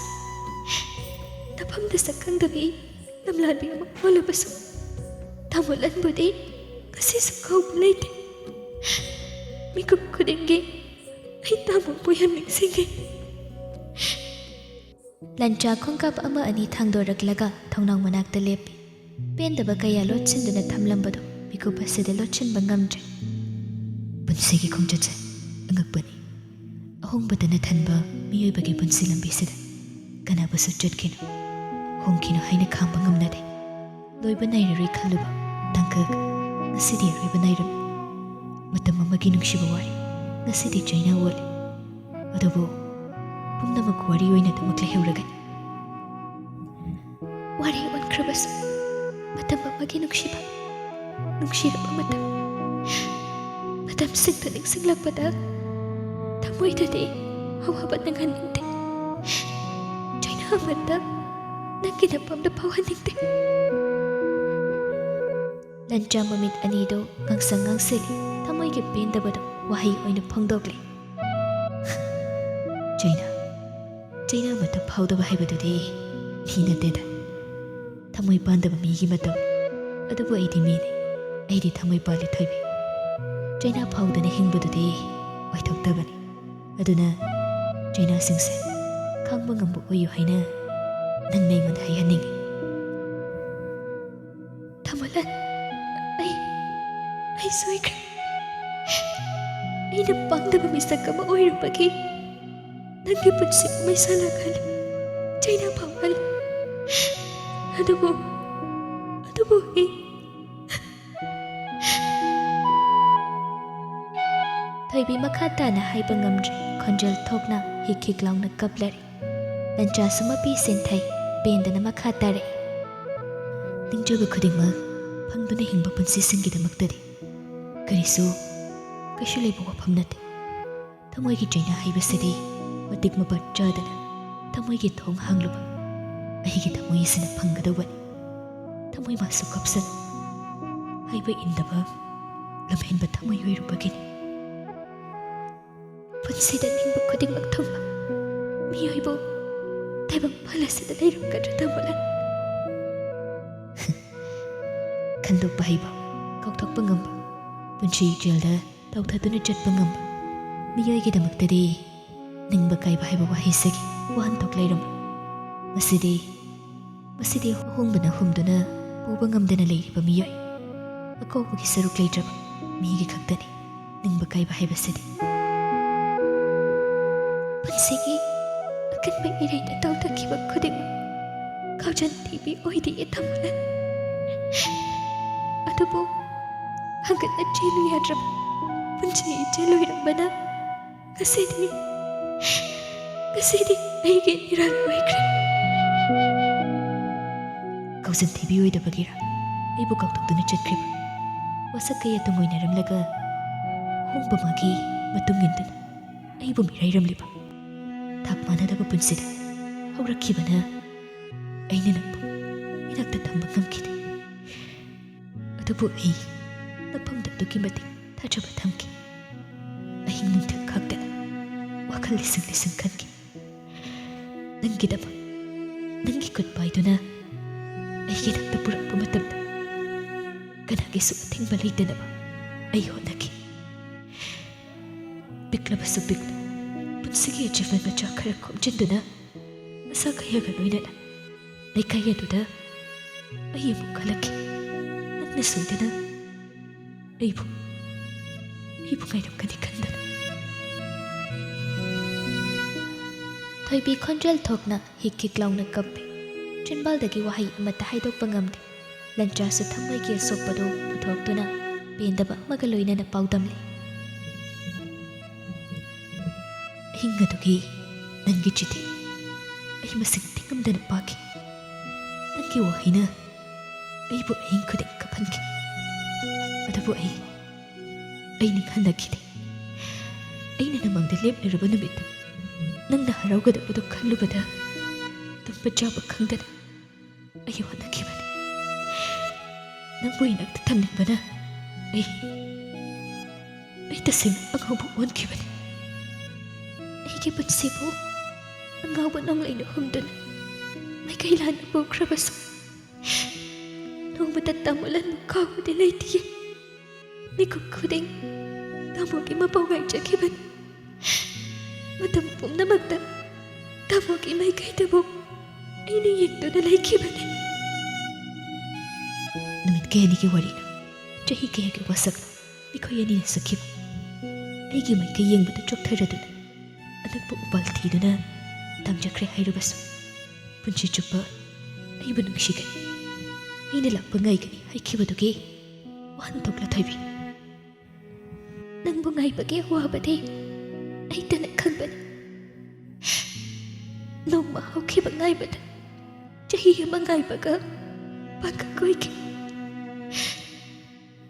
ꯅꯐꯝꯗ ꯁꯛꯈꯪꯗꯕꯤ ꯂꯝꯂꯥꯟꯕꯤ ꯑꯃ ꯑꯣꯜꯂꯕꯁꯨ, ꯇꯥꯃꯣ ꯂꯟꯕꯨꯗꯤ ꯉꯁꯤꯁꯨ ꯀꯥꯎꯕ ꯂꯩꯇꯦ꯫ ꯃꯤꯀꯨꯞ ꯈꯨꯗꯤꯡꯒꯤ ꯑꯩ ꯇꯥꯃꯣꯕꯨ ꯌꯥꯝ ꯅꯤꯡꯁꯤꯡꯉꯤ꯫ ꯂꯟꯆꯥ ꯈꯣꯡꯀꯥꯞ ꯑꯃ ꯑꯅꯤ ꯊꯥꯡꯗꯣꯔꯛꯂꯒ ꯊꯣꯡꯅꯥꯎ ꯃꯅꯥꯛꯇ ꯂꯦꯞꯄꯤ꯫ ꯄꯦꯟꯗꯕ ꯀꯌꯥ ꯂꯣꯠꯁꯤꯟꯗꯨꯅ ꯊꯝꯂꯝꯕꯗꯨ ꯃꯤꯀꯨꯞ ꯑꯁꯤꯗ ꯂꯣꯠꯁꯤꯟꯕ ꯉꯝꯗ꯭ꯔꯦ꯫ ꯄꯨꯟꯁꯤꯒꯤ ꯈꯣꯡꯆꯠꯁꯦ ꯑꯉꯛꯄꯅꯤ꯫ ꯑꯍꯣꯡꯕꯇꯅ ꯊꯟꯕ ꯃꯤꯑꯣꯏꯕꯒꯤ ꯄꯨꯟꯁꯤ ꯂꯝꯕꯤꯁꯤꯗ ꯀꯅꯥꯕꯨꯁꯨ ꯆꯠꯈꯤꯅꯨ, ꯍꯣꯡꯈꯤꯅꯨ ꯍꯥꯏꯅ ꯈꯥꯡꯕ ꯉꯝꯅꯗꯦ꯫ ꯂꯣꯏꯕ ꯅꯥꯏꯔꯔꯣꯏ ꯈꯜꯂꯨꯕ ꯇꯥꯡꯀꯛ ꯉꯁꯤꯗꯤ ꯑꯔꯣꯏꯕ ꯅꯥꯏꯔꯝꯃꯤ꯫ ꯃꯇꯝ ꯑꯃꯒꯤ ꯅꯨꯡꯁꯤꯕ ꯋꯥꯔꯤ ꯉꯁꯤꯗꯤ ꯆꯩꯅꯥ ꯑꯣꯜꯂꯦ꯫ ꯑꯗꯨꯕꯨ ꯄꯨꯝꯅꯃꯛ ꯋꯥꯔꯤ ꯑꯣꯏꯅ ꯑꯗꯨꯃꯛ ꯂꯩꯍꯧꯔꯒꯅꯤ꯫ ꯋꯥꯔꯤ ꯑꯣꯟꯈ꯭ꯔꯕꯁꯨ ꯃꯇꯝ ꯑꯃꯒꯤ ꯅꯨꯡꯁꯤꯕ, ꯅꯨꯡꯁꯤꯔꯕ ꯃꯇꯝ, ꯃꯇꯝꯁꯤꯡꯗꯨ ꯅꯤꯡꯁꯤꯡꯂꯛꯄꯗ ꯊꯃꯣꯏꯗꯗꯤ ꯑꯋꯥꯕ ꯅꯪꯍꯟꯅꯤꯡꯗꯦ꯫ ꯆꯩꯅꯥ ꯑꯃꯠꯇ ꯅꯪꯒꯤ ꯅꯐꯝꯗ ꯐꯥꯎꯍꯟꯅꯤꯡꯗꯦ꯫ ꯂꯟꯆꯥ ꯃꯃꯤꯠ ꯑꯅꯤꯗꯨ ꯉꯥꯡꯁꯪ ꯉꯥꯡꯁꯤꯜꯂꯤ, ꯊꯃꯣꯏꯒꯤ ꯄꯦꯟꯗꯕꯗꯨ ꯋꯥꯍꯩ ꯑꯣꯏꯅ ꯐꯣꯡꯗꯣꯛꯂꯤ꯫ ꯆꯩꯅꯥ, ꯆꯩꯅꯥ ꯑꯃꯠꯇ ꯐꯥꯎꯗꯕ ꯍꯥꯏꯕꯗꯨꯗꯤ ꯃꯤ ꯅꯠꯇꯦꯗ꯫ ꯊꯃꯣꯏ ꯄꯥꯟꯗꯕ ꯃꯤꯒꯤ ꯃꯇꯧ꯫ ꯑꯗꯨꯕꯨ ꯑꯩꯗꯤ ꯃꯤꯅꯤ, ꯑꯩꯗꯤ ꯊꯃꯣꯏ ꯄꯥꯜꯂꯤ, ꯊꯣꯏꯕꯤ꯫ ꯆꯩꯅꯥ ꯐꯥꯎꯗꯅ ꯍꯤꯡꯕꯗꯨꯗꯤ ꯑꯣꯏꯊꯣꯛꯇꯕꯅꯤ꯫ ꯑꯗꯨꯅ ꯆꯩꯅꯥꯁꯤꯡꯁꯦ ꯈꯥꯡꯕ ꯉꯝꯕ ꯑꯣꯏꯌꯨ ꯍꯥꯏꯅ ꯅꯪꯅ ꯑꯩꯉꯣꯟꯗ ꯍꯥꯏꯍꯟꯅꯤꯡꯉꯤ꯫ ꯊꯃꯣꯂꯟ, ꯑꯩ, ꯑꯩ ꯁꯣꯏꯈ꯭ꯔꯦ꯫ ꯑꯩꯅ ꯄꯥꯡꯗꯕ ꯃꯤꯁꯛ ꯑꯃ ꯑꯣꯏꯔꯨꯕꯒꯤ ꯅꯪꯒꯤ ꯄꯨꯟꯁꯤ ꯃꯩꯁꯥ ꯂꯥꯡꯍꯜꯂꯤ, ꯆꯩꯅꯥ ꯐꯥꯎꯍꯜꯂꯤ꯫ ꯑꯗꯨꯕꯨ, ꯑꯗꯨꯕꯨ ꯑꯩ ꯊꯣꯏꯕꯤ ꯃꯈꯥ ꯇꯥꯅ ꯍꯥꯏꯕ ꯉꯝꯗ꯭ꯔꯦ꯫ ꯈꯣꯟꯖꯦꯜ ꯊꯣꯛꯅ ꯍꯤꯛ ꯍꯤꯛ ꯂꯥꯎꯅ ꯀꯞꯂꯔꯦ꯫ ꯂꯟꯆꯥꯁꯨ ꯃꯄꯤ ꯁꯦꯟꯊꯩ꯫ ꯄꯦꯟꯗꯅ ꯃꯈꯥ ꯇꯥꯔꯛꯏ꯫ ꯅꯤꯡꯖꯕ ꯈꯨꯗꯤꯡꯃꯛ ꯐꯪꯗꯨꯅ ꯍꯤꯡꯕ ꯄꯨꯟꯁꯤꯁꯤꯡꯒꯤꯗꯃꯛꯇꯗꯤ ꯀꯔꯤꯁꯨ ꯀꯩꯁꯨ ꯂꯩꯕ ꯋꯥꯐꯝ ꯅꯠꯇꯦ꯫ ꯊꯃꯣꯏꯒꯤ ꯆꯩꯅꯥ ꯍꯥꯏꯕꯁꯤꯗꯤ ꯃꯇꯤꯛ ꯃꯄꯥ ꯆꯥꯗꯅ ꯊꯃꯣꯏꯒꯤ ꯊꯣꯡ ꯍꯥꯡꯂꯨꯕ ꯑꯩꯒꯤ ꯊꯃꯣꯏ ꯑꯁꯤꯅ ꯐꯪꯒꯗꯧꯕꯅꯤ꯫ ꯊꯃꯣꯏ ꯃꯥꯁꯨ ꯀꯞꯁꯅꯨ꯫ ꯍꯥꯏꯕ ꯏꯟꯗꯕ ꯂꯝꯍꯦꯟꯕ ꯊꯃꯣꯏ ꯑꯣꯏꯔꯨꯕꯒꯤꯅꯤ꯫ ꯄꯨꯟꯁꯤꯗ ꯅꯤꯡꯕ ꯈꯨꯗꯤꯡꯃꯛ ꯊꯨꯡꯕ ꯃꯤꯑꯣꯏꯕꯨ ꯇꯥꯏꯕꯪ ꯃꯥꯂꯦꯝꯁꯤꯗ ꯂꯩꯔꯝꯒꯗ꯭ꯔꯥ, ꯇꯥꯃꯣꯂꯥꯜ? ꯈꯟꯗꯣꯛꯄ ꯍꯩꯕ, ꯀꯥꯎꯊꯣꯛꯄ ꯉꯝꯕ, ꯄꯨꯟꯁꯤ ꯏꯆꯦꯜꯗ ꯇꯥꯎꯊꯗꯨꯅ ꯆꯠꯄ ꯉꯝꯕ ꯃꯤꯑꯣꯏꯒꯤꯗꯃꯛꯇꯗꯤ ꯅꯤꯡꯕ ꯀꯥꯏꯕ ꯍꯥꯏꯕ ꯋꯥꯍꯩꯁꯤꯒꯤ ꯋꯥꯍꯟꯊꯣꯛ ꯂꯩꯔꯝꯃꯣꯏ꯫ ꯃꯁꯤꯗꯤ, ꯃꯁꯤꯗꯤ ꯑꯍꯣꯡꯕꯅ ꯍꯨꯝꯗꯨꯅ ꯄꯨꯕ ꯉꯝꯗꯅ ꯂꯩꯔꯤꯕ ꯃꯤꯑꯣꯏ, ꯑꯀꯧꯕꯒꯤ ꯁꯔꯨꯛ ꯂꯩꯇ꯭ꯔꯕ ꯃꯤꯒꯤ ꯈꯛꯇꯅꯤ ꯅꯤꯡꯕ ꯀꯥꯏꯕ ꯍꯥꯏꯕꯁꯤꯗꯤ꯫ ꯄꯨꯟꯁꯤꯒꯤ ꯑꯀꯟꯕ ꯏꯔꯩꯅ ꯇꯧꯊꯈꯤꯕ ꯈꯨꯗꯤꯡꯃꯛ ꯀꯥꯎꯖꯟ ꯊꯤꯕꯤ ꯑꯣꯏꯗꯦ, ꯇꯥꯃꯣꯂꯥꯜ꯫ ꯑꯗꯨꯕꯨ ꯍꯪꯒꯠꯅ ꯆꯦꯜꯂꯨ ꯌꯥꯗ꯭ꯔꯕ ꯄꯨꯟꯁꯤ ꯏꯆꯦꯜ ꯑꯣꯏꯔꯝꯕꯅ ꯉꯁꯤꯗꯤ, ꯉꯁꯤꯗꯤ ꯑꯩꯒꯤ ꯏꯔꯥꯜ ꯑꯣꯏꯈ꯭ꯔꯦ꯫ ꯀꯥꯎꯖꯟ ꯊꯤꯕꯤ ꯑꯣꯏꯗꯕꯒꯤꯔꯥ ꯑꯩꯕꯨ ꯀꯥꯎꯊꯣꯛꯇꯨꯅ ꯆꯠꯈ꯭ꯔꯤꯕ? ꯋꯥꯁꯛ ꯀꯌꯥ ꯇꯨꯡꯑꯣꯏꯅꯔꯝꯂꯒ ꯑꯍꯣꯡꯕ ꯃꯥꯒꯤ ꯃꯇꯨꯡ ꯏꯟꯗꯨꯅ ꯑꯩꯕꯨ ꯃꯤꯔꯥꯏꯔꯝꯂꯤꯕ? ꯊꯥꯛ ꯃꯥꯟꯅꯗꯕ ꯄꯨꯟꯁꯤꯗ ꯍꯧꯔꯛꯈꯤꯕꯅ ꯑꯩꯅ ꯅꯪꯕꯨ ꯏꯅꯥꯛꯇ ꯊꯝꯕ ꯉꯝꯈꯤꯗꯦ꯫ ꯑꯗꯨꯕꯨ ꯑꯩ ꯅꯐꯝꯗ ꯑꯗꯨꯛꯀꯤ ꯃꯇꯤꯛ ꯊꯥꯖꯕ ꯊꯝꯈꯤ꯫ ꯑꯍꯤꯡ ꯅꯨꯡꯊꯤꯜ ꯈꯥꯛꯇꯅ ꯋꯥꯈꯜ ꯂꯤꯁꯤꯡ ꯂꯤꯁꯤꯡ ꯈꯟꯈꯤ꯫ ꯅꯪꯒꯤꯗꯃꯛ ꯅꯪꯒꯤ ꯈꯨꯠ ꯄꯥꯏꯗꯨꯅ ꯑꯩꯒꯤꯗꯃꯛꯇ ꯄꯨꯔꯛꯄ ꯃꯇꯝꯗ ꯀꯅꯥꯒꯤꯁꯨ ꯑꯊꯤꯡꯕ ꯂꯩꯇꯅꯕ ꯑꯩ ꯍꯣꯠꯅꯈꯤ꯫ ꯄꯤꯛꯂꯕꯁꯨ ꯄꯤꯛꯅ ꯄꯨꯟꯁꯤꯒꯤ ꯑꯆꯦꯠꯄ ꯃꯆꯥ ꯈꯔ ꯈꯣꯝꯖꯤꯟꯗꯨꯅ ꯑꯁꯥ ꯀꯌꯥꯒ ꯂꯣꯏꯅꯅ ꯂꯩꯀꯥꯏ ꯑꯗꯨꯗ ꯑꯩ ꯑꯃꯨꯛ ꯍꯜꯂꯛꯈꯤ꯫ ꯅꯪꯅ ꯁꯣꯏꯗꯅ ꯑꯩꯕꯨ, ꯑꯩꯕꯨ ꯉꯥꯏꯔꯝꯒꯅꯤ ꯈꯟꯗꯅ꯫ ꯊꯣꯏꯕꯤ ꯈꯣꯟꯖꯦꯜ ꯊꯣꯛꯅ ꯍꯤꯛ ꯍꯤꯛ ꯂꯥꯎꯅ ꯀꯞꯄꯤ꯫ ꯆꯤꯟꯕꯥꯜꯗꯒꯤ ꯋꯥꯍꯩ ꯑꯃꯠꯇ ꯍꯥꯏꯗꯣꯛꯄ ꯉꯝꯗꯦ꯫ ꯂꯟꯆꯥꯁꯨ ꯊꯃꯣꯏꯒꯤ ꯑꯁꯣꯛꯄꯗꯨ ꯄꯨꯊꯣꯛꯇꯨꯅ ꯄꯦꯟꯗꯕ ꯑꯃꯒ ꯂꯣꯏꯅꯅ ꯄꯥꯎꯗꯝꯂꯤ꯫ ꯑꯍꯤꯡ ꯑꯗꯨꯒꯤ ꯅꯪꯒꯤ ꯆꯤꯊꯤ ꯑꯩ ꯃꯁꯤꯡ ꯊꯤꯉꯝꯗꯅ ꯄꯥꯈꯤ꯫ ꯅꯪꯒꯤ ꯋꯥꯍꯩꯅ ꯑꯩꯕꯨ ꯑꯍꯤꯡ ꯈꯨꯗꯤꯡ ꯀꯞꯍꯟꯈꯤ꯫ ꯑꯗꯨꯕꯨ ꯑꯩ, ꯑꯩ ꯅꯤꯡꯍꯟꯅꯈꯤꯗꯦ꯫ ꯑꯩꯅ ꯅꯃꯥꯡꯗ ꯂꯦꯞꯂꯤꯔꯕ ꯅꯨꯃꯤꯠꯇ ꯅꯪꯅ ꯍꯔꯥꯎꯒꯗꯕꯗꯨ ꯈꯜꯂꯨꯕꯗ ꯇꯨꯝꯕ ꯆꯥꯕ ꯈꯪꯗꯅ ꯑꯩ ꯍꯣꯠꯅꯈꯤꯕꯅꯤ꯫ ꯅꯪꯕꯨ ꯏꯅꯥꯛꯇ ꯊꯝꯅꯤꯡꯕꯅ ꯑꯩ, ꯑꯩ ꯇꯁꯦꯡꯅ ꯑꯉꯥꯎꯕ ꯑꯣꯟꯈꯤꯕꯅꯤ꯫ ꯑꯩꯒꯤ ꯄꯨꯟꯁꯤꯕꯨ ꯑꯉꯥꯎꯕ ꯅꯣꯡꯂꯩꯅ ꯍꯨꯝꯗꯨꯅ ꯃꯥꯏꯀꯩ ꯂꯥꯟꯅ ꯄꯨꯈ꯭ꯔꯕꯁꯨ, ꯅꯣꯡꯃꯇ ꯇꯥꯃꯣ ꯂꯟꯕꯨ ꯀꯥꯎꯕꯗꯤ ꯂꯩꯇꯤꯌꯦ꯫ ꯃꯤꯀꯨꯞ ꯈꯨꯗꯤꯡ ꯇꯥꯃꯣꯒꯤ ꯃꯄꯥꯎ ꯉꯥꯏꯖꯈꯤꯕꯅꯤ꯫ ꯃꯇꯝ ꯄꯨꯝꯅꯃꯛꯇ ꯇꯥꯃꯣꯒꯤ ꯃꯥꯏꯀꯩꯗꯕꯨ ꯑꯩꯅ ꯌꯦꯡꯗꯨꯅ ꯂꯩꯈꯤꯕꯅꯤ꯫ ꯅꯨꯃꯤꯠ ꯀꯌꯥꯅꯤꯒꯤ ꯋꯥꯔꯤꯅꯣ, ꯆꯍꯤ ꯀꯌꯥꯒꯤ ꯋꯥꯁꯛꯅꯣ ꯃꯤꯈꯣꯏ ꯑꯅꯤꯅ ꯁꯛꯈꯤꯕ꯫ ꯑꯩꯒꯤ ꯃꯥꯏꯀꯩ ꯌꯦꯡꯕꯗ ꯆꯣꯛꯊꯔꯗꯨꯅ ꯑꯅꯛꯄ ꯎꯄꯥꯜ ꯊꯤꯗꯨꯅ ꯇꯝꯖꯈ꯭ꯔꯦ ꯍꯥꯏꯔꯕꯁꯨ, ꯄꯨꯟꯁꯤ ꯆꯨꯞꯄ ꯑꯩꯕꯨ ꯅꯨꯡꯁꯤꯒꯅꯤ, ꯑꯩꯅ ꯂꯥꯛꯄ ꯉꯥꯏꯒꯅꯤ ꯍꯥꯏꯈꯤꯕꯗꯨꯒꯤ ꯋꯥꯍꯟꯊꯣꯛꯂꯣ ꯊꯣꯏꯕꯤ꯫ ꯅꯪꯕꯨ ꯉꯥꯏꯕꯒꯤ ꯑꯋꯥꯕꯗꯤ ꯑꯩꯇꯅ ꯈꯪꯕꯅꯤ꯫ ꯅꯣꯡꯃ ꯍꯧꯈꯤꯕ ꯉꯥꯏꯕꯗ ꯆꯍꯤ ꯑꯃ ꯉꯥꯏꯕꯒ ꯄꯥꯡꯒꯜ ꯑꯣꯏꯈꯤ꯫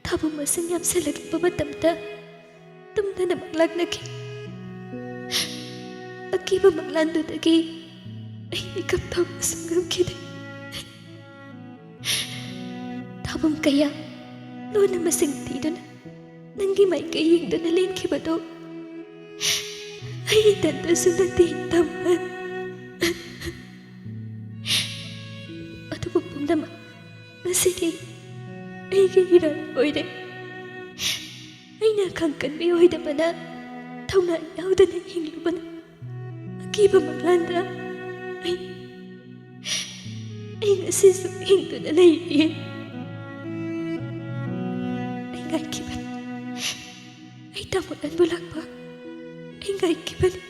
ꯊꯥꯕꯨꯝ ꯃꯁꯤꯡ ꯌꯥꯝꯁꯤꯜꯂꯛꯂꯕ ꯃꯇꯝꯗ ꯇꯨꯝꯗꯅ ꯃꯪꯂꯥꯛꯅꯈꯤ꯫ ꯑꯀꯤꯕ ꯃꯪꯂꯥꯟꯗꯨꯗꯒꯤ ꯑꯩ ꯃꯤꯀꯞ ꯊꯣꯛꯄꯁꯨ ꯉꯝꯈꯤꯗꯦ꯫ ꯊꯥꯕꯨꯝ ꯀꯌꯥ ꯂꯣꯟꯅ ꯃꯁꯤꯡ ꯊꯤꯗꯨꯅ ꯅꯪꯒꯤ ꯃꯥꯏꯀꯩ ꯌꯦꯡꯗꯨꯅ ꯂꯦꯟꯈꯤꯕꯗꯣ ꯑꯩ ꯏꯊꯟꯇꯁꯨ ꯅꯠꯇꯦ, ꯇꯝꯕ꯫ ꯑꯗꯨꯕꯨ ꯄꯨꯝꯅꯃꯛ ꯉꯁꯤꯗꯤ ꯑꯩꯒꯤ ꯏꯔꯥꯟ ꯑꯣꯏꯔꯦ꯫ ꯑꯩꯅ ꯈꯪꯀꯟꯕꯤ ꯑꯣꯏꯗꯕꯅ ꯊꯧꯅꯥ ꯌꯥꯎꯗꯅ ꯍꯤꯡꯂꯨꯕꯅ ꯑꯀꯤꯕ ꯃꯪꯂꯥꯟꯗ ꯑꯩ, ꯑꯩ ꯉꯁꯤꯁꯨ ꯍꯤꯡꯗꯨꯅ ꯂꯩꯔꯤꯌꯦ꯫ ꯑꯩ ꯉꯥꯏꯈꯤꯕꯅꯤ꯫ ꯑꯩ ꯇꯥꯃꯣ ꯂꯟꯕꯨ ꯂꯥꯛꯄ ꯑꯩ ꯉꯥꯏꯈꯤꯕꯅꯤ꯫